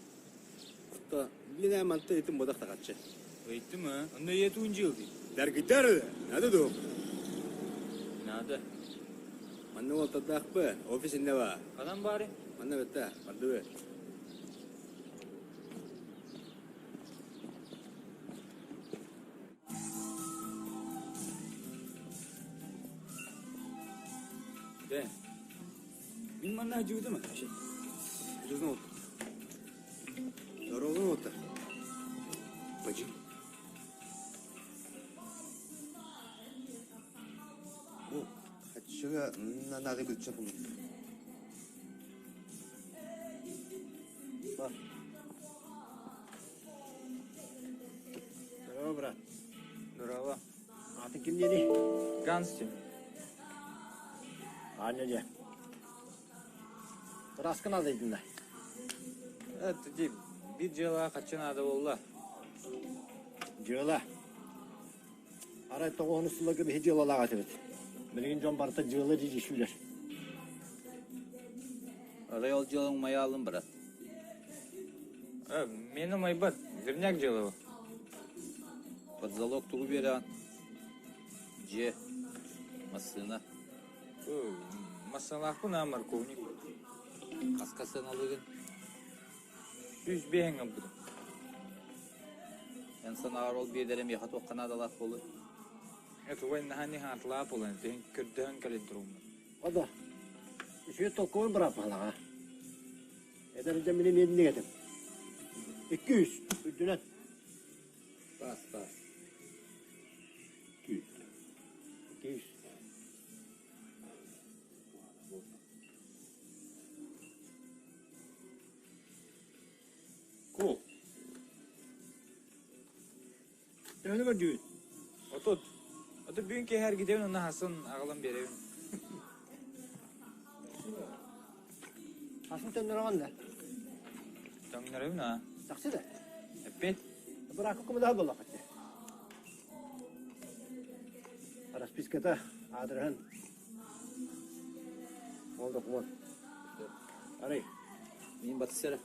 Та мин манта этим бодах тагаччы. Ыйттым, а? Онно ийэ туун дьыл дии. Дәргидар надо ду. Надо. Манна ол таддаахпы, офисинне ба. Ханан баары? Манна бетте, бардыбы. Бе. Мин манна дьуутум, а? Серьезно вот. Здорово вот. Пойди. Бу хаччыга надо бычча булун. Бар. Здорово, брат. Здорово. А ты ким диэний? Ганс диэн. Аня дьэ. Ыраска надо идинна. Это ди, биир дьыала хаччы надо буолла. Дьыала. Арай тоҕуһунус сылларга биһи дьыалалаах этибит. Билигин дьон барыта дьыала дии сүүлэр. Арай ол дьыалаҥ майаалын брат. Мені майбат, верняк дьыала. Под залог тугу биэрэҕин? Дьиэ, массыына. Массыыналаахпын аа морковник. Хаска сыаналыыгын? 105 ылбытым. Эн санааҕар ол биэдэрэ миэхэ туохха наадалаах буолуой? Это убай наһаа хаатылаах буолан, тиһин көрдөһөн кэлин туруммут. Ода. Үчүгэй толкуй бырааппалаҕа. Эдэр дьон мини миэнник этим. 200 үрдүнэн. Бас, бас. 200. 200. Ку. Төһөнү көрдүгүт? 30. Ото бүгүн киэһэ эргитэбин уонна хасын аҕалан биэрэбин. Хасын төннөрөҕүн да? Төҥнөрөбүн аа. Чахчы да? Эппит. Быраакка көмөлөһөр буоллаххыт дии. Расписката, аадырыһын. Ол докумуон. Арай. Мин батыс эрэ.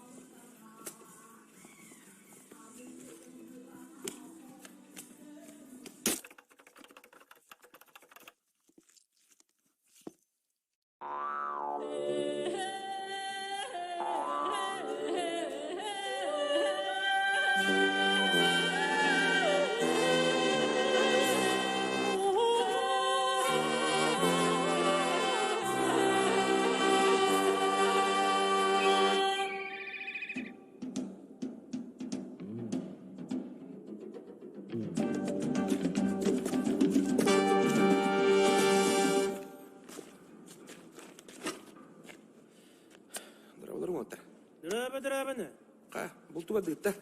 Дорооболор уолаттар. Дорообо, дорообону. Ха, бултуба дыытта.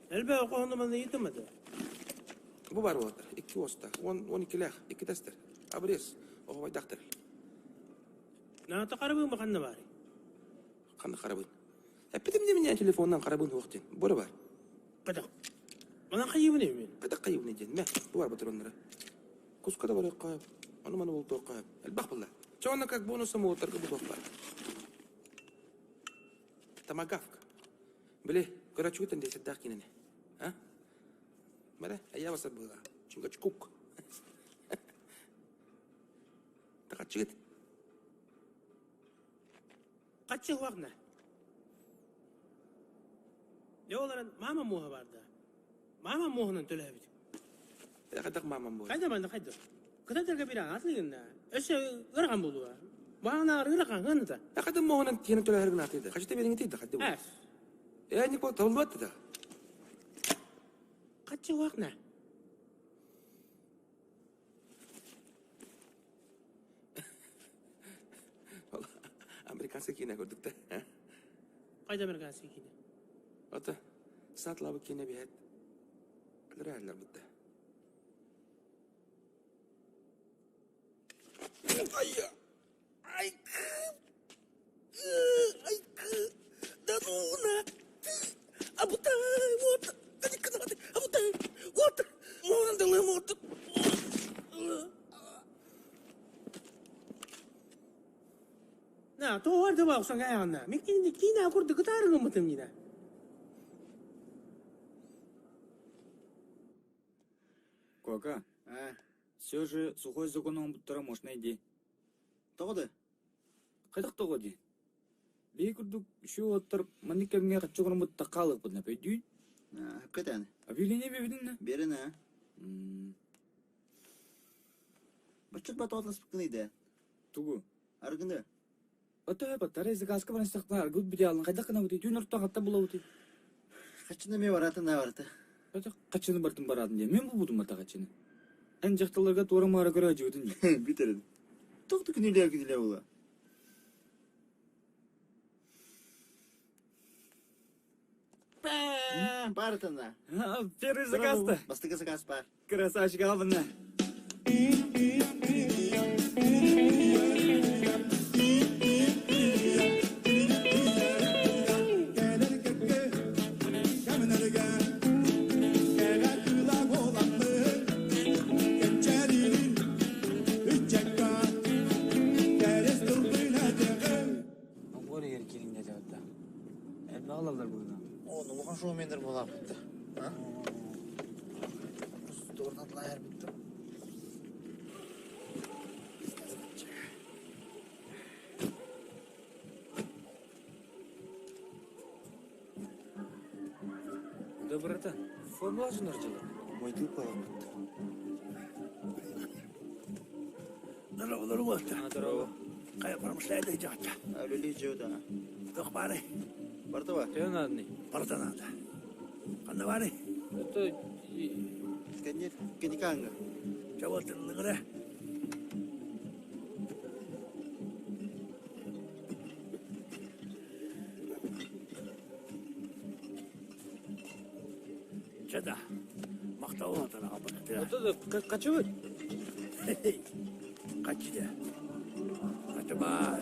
Элбэх оҕону манна ыытымады. Бу бар уолаттар, икки уоста, он, он иккилээх, икки тэстэр. Обрез, оҕобайдахтар. Наата харабын ханна баарый? Ханна харабын? Эппитим дии миннээн телефонунан харабын суох диэн. Бу эрэ бар. Кадах. Манан хайыбын эбин. Кадах хайыбын диэн. Мэ, бу бар батроннара. Куска да барыахха, ону маны бултуохха. Элбэх булла. Чэ онно как бонус самолоттарга бутуох бар. Томагавк. Били, көрөөччүгүттэн десердээх киинэни. А? Бара, айа басар быһыылаах. Чингачкук. Тахаччыгыт. Хаччы хуахна. Дьэ ол эрэн мама муоһа бар да. Мама муоһунан төлөөбүт. Хайдах мамам буолар? Хайда манна хайда. Кытатарга бир аҥаатылыгынна. Өссө ыарахан буолуо. Баанаар ыарахан гынната. Хайда муоһунан тиэнэн төлөһөр гынаатыйда. Хачыта бериҥитий да хайда. Эс. Э, нико табылбат да. Хаччы хуахна. Американский киинэ көрдүк да. Хайда американский киинэ? Ата, саат лабы киинэ биһэт. Өлөрөһөллөр бутта. Ай! Ай! Ай! Да ну на! Абутай! Вот! Абутай! Вот! Вот! На, тоҕо да охсон кайаҕына. Мен кинини киинэ курдук ытаарыгыммытым нина. Кока, все же сухой закон оҥорбуттара можно иди. Тоҕо да? Хайдах тоҕо дии? Биһи курдук үчүгэй уолаттар маннык кэмҥэ хаччы оҥорбут хаалыахпытына өйдүүн. Көтөн. Объявление биэбитин Берин а. Баччыт батотласпыккын да. Тугу? Аргыны. Ото баттара заказка баран сахтан аргыт бүтэ хайдах гынабытый түүн орто хатта булабытый. Хаччыны ме баратын на барата. Ото хаччыны бартын баратын дии. Мен булбутум бата хаччыны. Эн дьахталларга туора маара көрө ажыбытын дии. Битерин. Тоқту күнүлэ күнүлэ була. Барытына. Первый заказ-то. Бастакы заказ бар. Красавчик албына. Оҕор егер кириҥ дэтэ Элбэх ылаллар быһыына. О, ну улахан шоумендер буолааппыт. Туорнатлаһар бүттүм. Да, братан, формула жынар жылы. Мойду палаппыт. Здорово, уолаттар. Здорово. Хайа промышляет идет. Үлелии дьиэбит Туох баарый? Барыта бар. Төһө наадыный? Барыта наада. Ханна баарый? Это Кэннир кеникаанга. Чабалтынныгыра. Чада. Махтал атараҕа Ото качыбыт. Каччыда. Качыба.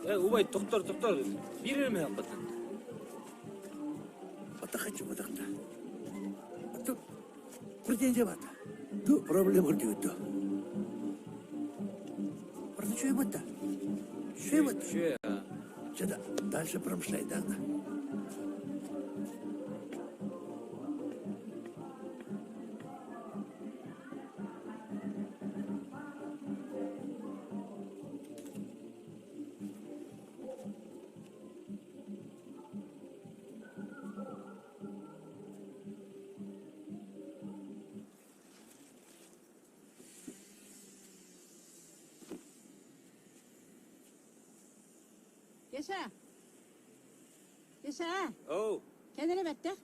Э, убай, тоқтор, тоқтор. Биир эрэ хаппатын. Ата качыбытакта. Ата претензия бата. Ту проблема көрдүгүт Просто что это? Что это? Что дальше промышляй, да? Кеша! Кеша! Оу! Кэлэрэ бэттэх.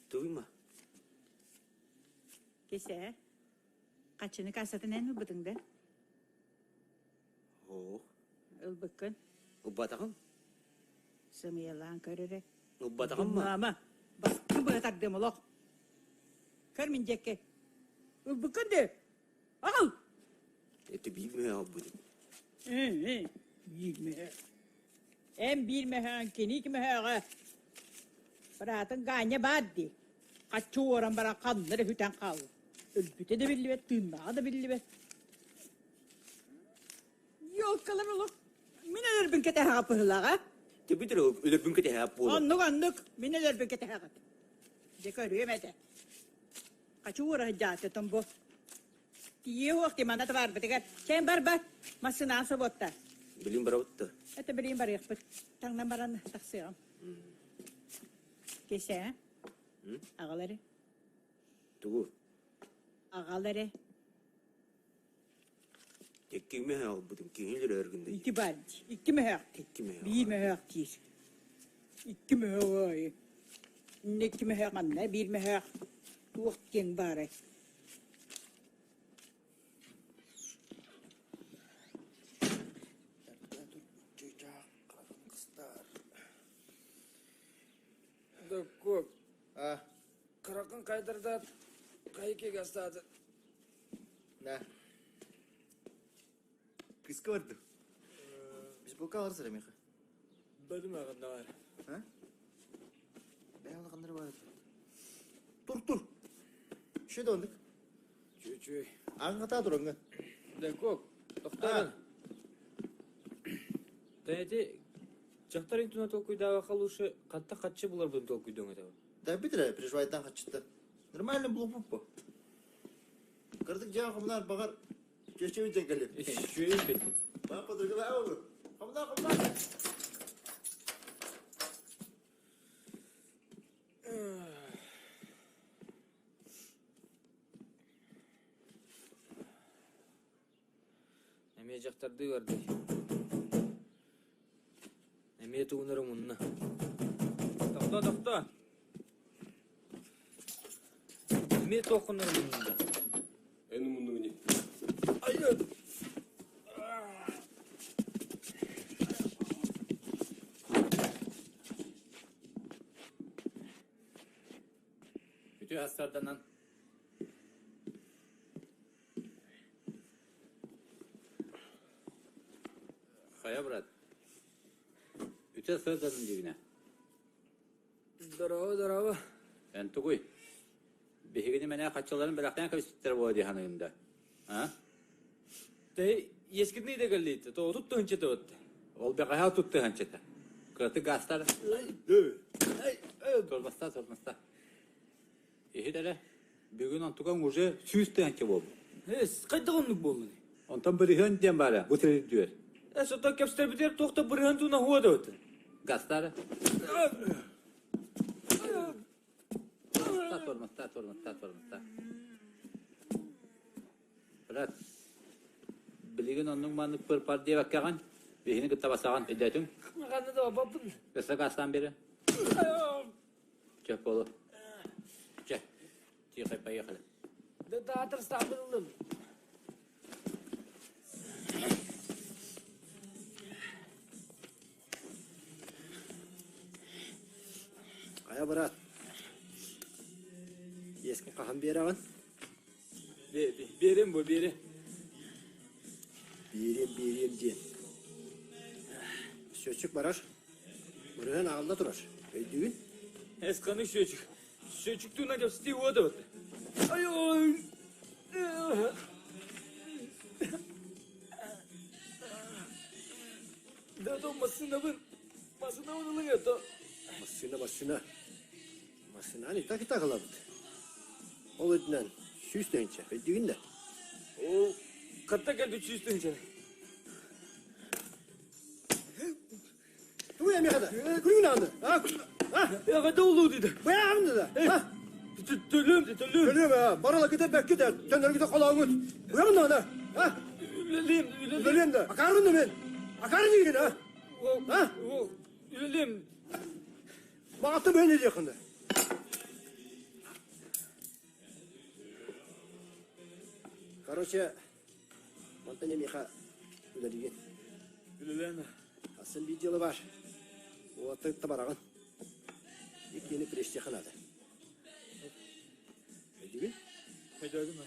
Туйма. Кеша, хаччыны кассатын эн ылбытыҥ да? Оо. Ылбыккын. Ылбатаҕым. Сымыйалаан көр эрэ. Ылбатаҕым ма? Мама, баскы быһа тардым олох. Көр мин диэки. Ылбыккын дыы. Аҕал! Это биир мөһө ылбытым. Биир мөһө. Эн биир мөһөөн кини мөһөөҕө. Быраатыҥ Ганя баар дии. Хаччы уоран баран ханна эрэ сүтэн хаалла. Өлбүтэ да биллибэт, тыыннааҕа да биллибэт. Ёлкалар олох мин өлөрбүн кэтэһэҕэ быһыылааҕа. Түбүтэр өлөрбүн кэтэһэ буолуо. Оннук оннук мин өлөрбүн кэтэһэҕит. Дьэ көрүөм этэ. Хочу уораһыдьааты томбу. Тиийиэ уох тимана табаарбытыгар. Чээн бар-бар, массыынаҕа собуотта. Билин барабытта. Это билин барыахпыт. Таҥнан баран тахсыаҕым. Кесэ, аҕал эрэ. Тугу? Аҕал эрэ. Икки мөһөөх ылбытым, киһи өлөргүн да. Ити бар дии. Икки мөһөөх дии. Икки мөһөөх. Биир мөһөөх диир. Икки мөһөөх ой. Инне икки мөһөөх манна, биир мөһөөх туох диэн баарай? Доккуок. Кыракын кайдырдат, кайки гастады. Да. Кыска барды. Бейсболка аларсыр эмиэхэ. Бөдүм аҕыннар. А? Бэйэ алаханнары бар. Тур тур. Үшө да ондук. Чү-чү. Аңгата туруңга. Доккуок, тохтоон. Тәйти дьахтар интуна толкуйдаабакка лучше хатта хаччы буларбын толкуйдуоҥ этэ. Да битре переживайтан хаччыта. Нормально булуппу. Кырдык дьаа хомунар баҕар чүөчэбит дьэн кэлиэ. Үчүгэй Папа другая Хомуна хомуна. Эмиэ дьахтардыы бардый. Эмиэ тугунары мунна. Тохто, тохто! Эмиэ туоххуннары муннунда. Эн муннугуни. Үтүө астарданан Хайа, брат? Үтө сырданын дибинэ. Здорово, здорово. Эн тугуй? Биһигини мэнэ хаччаларын бэлэхтээн кэбиспиттэр буо дии саныгын да. А? Тэ ескитни да кэллиит, то туттуһунча отты. Ол бэҕэһээ туттуһанчыта. Кыраты гастар. Тормоста, тормоста. Иһит эрэ, бүгүн онтукаҥ уже 100 тыһыынча буолбут. Эс, хайдах оннук буоллун? Онтон бырыһыан диэн баара, бу тирирдүөр. Эс, оттон кэпсэтэрбитигэр туох да бырыһыан тууна хуа да Гастара. Тормозта, тормозта, тормозта. Брат, билигин оннук маннык пыр-пар диэбэккэҕин, биһини кытта басаҕын, өйдөөтүҥ? Ханна да баппын. Өссө газтаан бере. Чэ, полу. Чэ, тихо, поехали. Да театр стабыллым. Э, брат, иэскин хаһан биэрэҕин? Биэриэм бу, биэриэм. Биэриэм, биэриэм диэн. Счетчик барар. Бырыһыан аҕалла турар. Өйдүүгүн? Эс ханнык счетчик? Счетчик туһунан кэпсэтии уота бат. Ай-ой! Да то массыынабын, массыынабын ылыҥ это. Массыына, массыына. Массыынаны и так и так ылабыт. Ол үрдүнэн 100 тыһыынча. Өйдүүгүн да? Ол хатта кэлбит 100 тыһыынчаны. Тугу эмиэхэ да? Күлүгүн аанды. А? А? Эҕэдэ улуу диде. Быйаҕын да? А? Төлүөм, төлүөм. Төлүөм, а? Барыла кытар бэкки да, төннөргүтэ холооҥут. Быйаҕын да, а? Үлэлиэм, үлэлиэм. Үлэлиэм да. Акаарын да мен. Акаарын дигин, а? А? Үлэлиэм. Баҕатты бэйни диэххин да. Короче, мантан эмиэхэ үлэлиигин. Үлэлээн. Асан биир дьыала баар. Уолаттары кытта бараҕын. Иккиэни престиэхэ наада. Өйдүүгүн? Өйдөөдүм.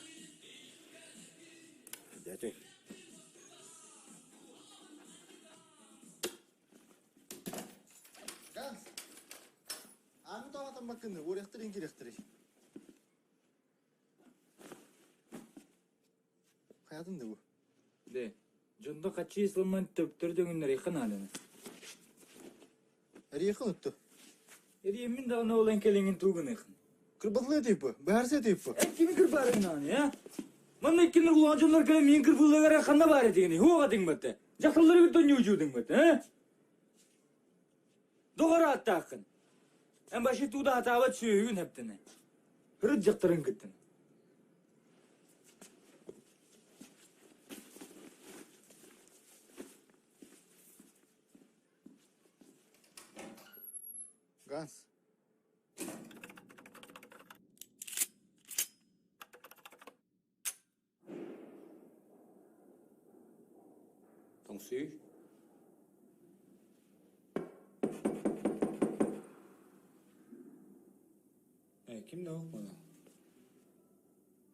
Өйдөөтүҥ. Ганс, аны тоҕотон баккыны, уорэхтэрин кирэхтэрий. Хайатын да бу? Де, дьондо хаччы исламман төптөр дөҥүннэриэххэ нааданы. Эриэххин утту. Эриэммин даҕаны ол эн кэлиҥин туугыныахын. Кырбатылыы тыйпы, быһаарса тыйпы. Эн кими кырбаарыҥ нааны, а? Манна иккин улахан дьоннор кэлэн миин кырбыылларыгар ханна баар этигиний? Хуоҕа тиҥмэтте. Дьахталлары кытта ньуучуудуҥ бат, а? Доҕор ааттааххын. Эн баши тууда хатаабат сүөһүгүн хэптэнэ. Ырыт дьахтарын кыттын. Ганс. Тоҥсуй. Э, ким да ол?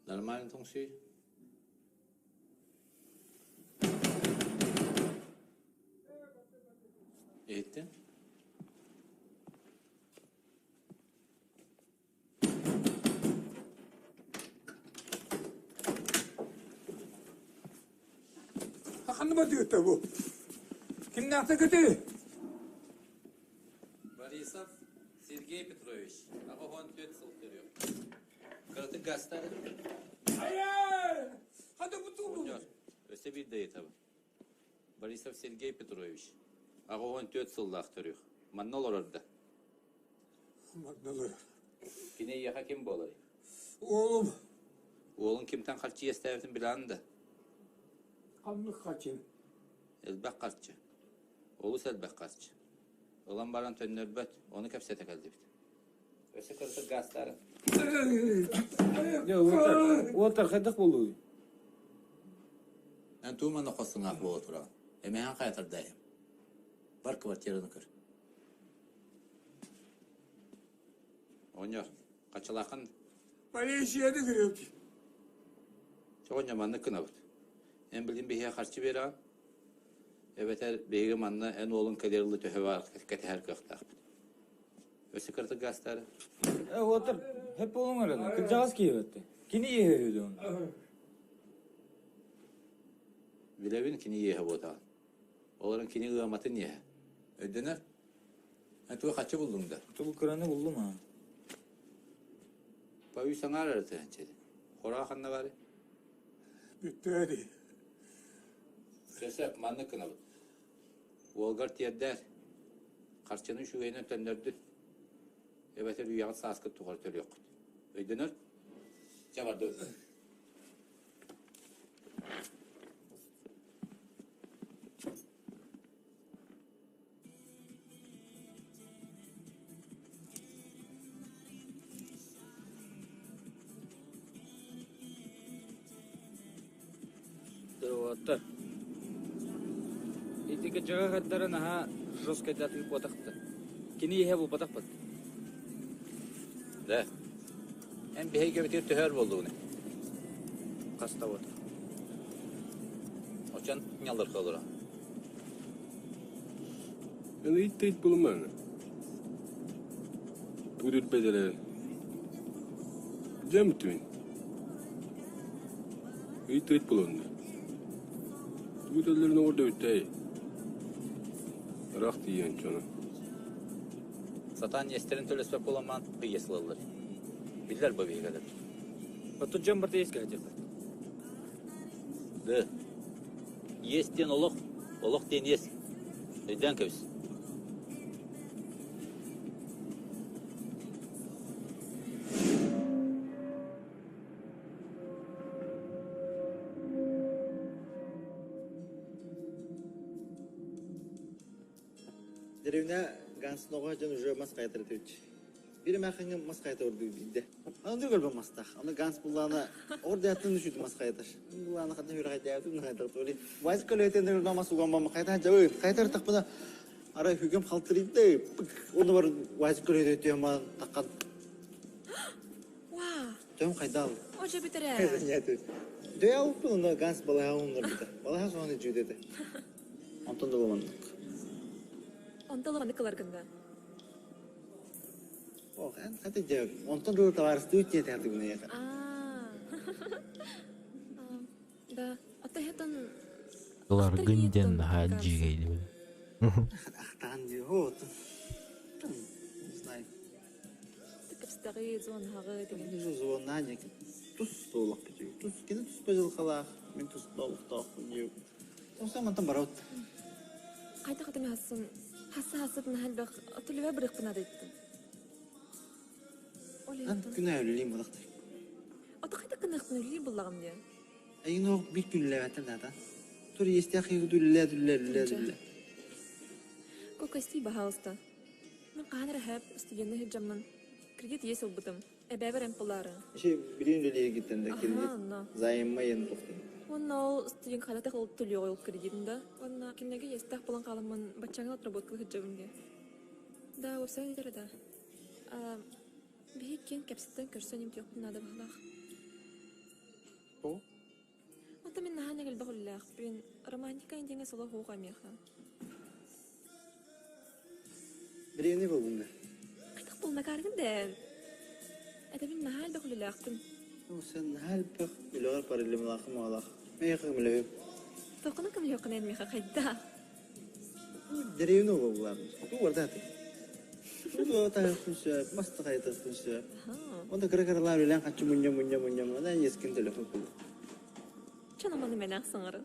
Нормально тоҥсуй. Иһиттин? Ханна бардыгыта бу? Кимнээхтэ көтү? Борисов Сергей Петрович, 84 сыл төрүөх. Кыратык гастар. Айа! Хата бутуу. Өссө биир да ыйытабын. Борисов Сергей Петрович, 84 сыллаах төрүөх. Манна олорор да? Манна олорор. Кини эйиэхэ ким буоларый? Уолум. Уолуҥ кимтэн харчы иэстээбитин билэҕин да? Ханнык харчы? Элбэх харчы. Олус элбэх харчы. Ылан баран төннөрбөт, ону кэпсэтэ кэллибит. Өссө кырдьык гаастаарын. Дьэ, уолаттар, уолаттар хайдах буолуой? Эн туу манна хос сыҥаах буола тураҕын. Эмээхин хайатардаайым. Бар квартираны көр. Оҕонньор, хаччалааххын? Полицияны көрөбүт. Оҕонньор маннык гынабыт. Эн билигин биһиэхэ харчы биэрэҕин. Эбэтэр биһиги манна эн уолуҥ кэлиэр дылы төһө баар кэтэһэр кыахтаахпыт. Өссө кыратык гаастаары. Э, уолаттар, хөп буолуҥ эрэ. Кырдьаҕас киһи бэтте. Кини иэһэ үһү дуон. Билэбин кини иэһэ буотаҕын. Олорон кини ыаматын иэһэ. Өйдөнөр? Эн тугу хаччы буллуҥ да? Тугу кыраны буллум аа. Павүй саҥаар эрэ тыһанча Хороох ханна баарый? Бүттээри. Сөп, маннык гынабыт. Уолгар тиэрдээр. Харчыны үчүгэйинэн төннөрдүн. Эбэтэр үйэҕит сааскыт тухары төлүөххүт. Өйдөнөр? Чэ бардыбыт. Уолаттар, ити кыдьаҕа хардара наһаа жесткайдатыы буотахта. Кини иһэ буолбатахпыт. Да. Эн биһиги төһөр буоллугуна? Хаста вот. Очон няллар холора. Эн ыйыт булуман. Тугу бедere. Дем түн. Ыйыт булунdu. Тугу төллөрүн orada үттэй. Ыраах тиийэн чону. Сатаан иэстэрин төлөспөт буоламман ыйыс ылаллар. Биллэр бу биһигэлэр. Оттон дьон барыта иэскэ сылдьаллар. Да. Иэс диэн олох, олох диэн иэс. Өйдөөн кэбис. Деревня Ганс оҕо дьон уже мас хайатар этибит. Биир эмээхиҥҥэ мас хайата ордук биирдэ. Аны көрбө мастах. Аны Ганс буллаана ордуяттан үшүт мас хайатар. Буллаана хата хүрэ хайдаабытын хайатар тули. Вайс көлөтен көрбө мас уган бам хайта жабы. Хайатар тахпына ара хүгем халтырыйды. Оны бар Вайс көлөтө ман таккан. Вау! Төм хайдал. Ожа битере. Нет. Дөя уппун Ганс балаха оннор бита. Балаха соны жүдеде. Онтон да болмандык. Онтон ылан кыларгында. Ох, эн хата дьэ, онтон дуу товарыстыы диэтэ хатыгына яха. Аа. Да, ата хетон Кыларгын диэн наһаа дьигэйдибин. Ахтаан дии, хо, не знаю. Кэпстэҕи зон хаҕы деген. Же звонна не тус толох битүү. Тус кини тус бажылхалаах, мин тус толохтоохпун диэ. Онсон мантан барабыт. Хайда хатыми хассын. Хасса хассытын халбах отулуба бырыкпын адайттым. Ан күнә үлелейм булактыр. Ото хайда кынахпын үлелей буллагым диэн. Айын ох бир күнләбәтен дата. Тур естях югдуллә дүллә дүллә дүллә. Кокости баһалыста. Мен хаан рахап студентны хиджаммын. Кредит ес ылбытым. Эбэбэр эмпылары. Ши билин үлелей гиттен дә кредит. Займма ен тохты. Онна ол студент халата хол төлөй ол кредитында. Онна кинеге естах болан каламын бачаңа отработка хиджабын ди. Да, уопсай дер да. Биһи кен кэпситтен көрсөн им тиохпун наада баһалаах. О? Онто мин наһаа нэгэл баҕуллаахпын. Романтика индиҥэ соло хуох амиэха. Бириэни болунда. Хайдах булнакааргын дээн. Это мин наһаа элбэх үлэлээхпин. Сен наһаа элбэх үлэҕэр параллелмалаахым маалаах. Мейхэ көмөлөһүм. Тоқына көмөлөһүөххүнэ миэхэ хайдах? Деревня болулар. Ту вардаты. Ту тахын сөп, маста хайтахын сөп. Онда кыра-кыралар үлэн хаччы мунья мунья мунья мунья ескен телефон кулу. Чана маны мен ахсыңырын.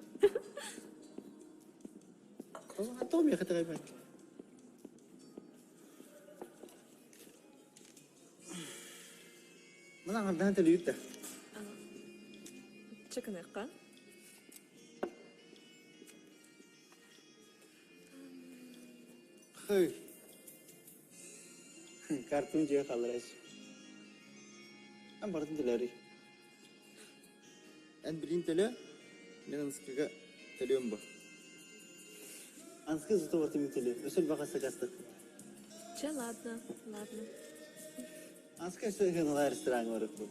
Ато миэхэ тагайбат. Мына аңардаан төлүйүт да. Чыкыныqqa. Хый. Картун жиэ халыраш. Ан бардын төлөри. Эн билин төлө, мен анскыга төлөм бу. Анскы зато бартым төлө. Өсөл бака сакастык. Че, ладно, ладно. Анскы өсөл гыналар ресторан барып бу.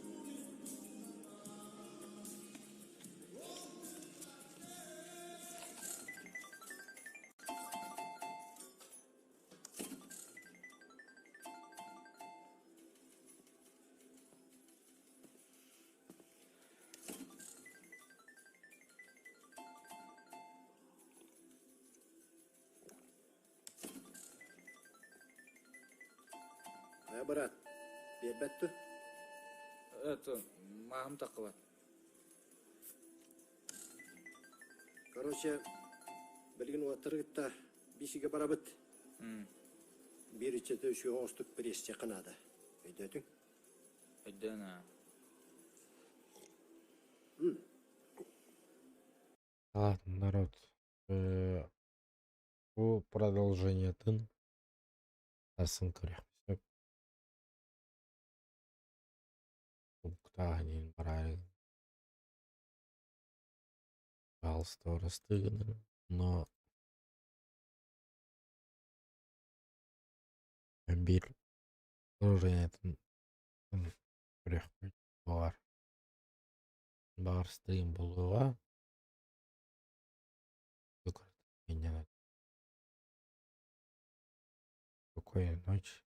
Э, брат, бербәтті. Это, мағым таққыбат. Короче, білген уаттыргытта бишиге барабыт. Бир ичете үші оңыстық бір есте қынады. Өйдөтің? Өйдөн, а. Ладно, народ. Бу продолжениетын сарсын көрүөхпүт. Уктаанин барай. Пожалуйста, растыганы, но бир продолжениетын Көрүөхпүт баҕар. Баҕар стрим буолуоҕа. Спокойной ночи.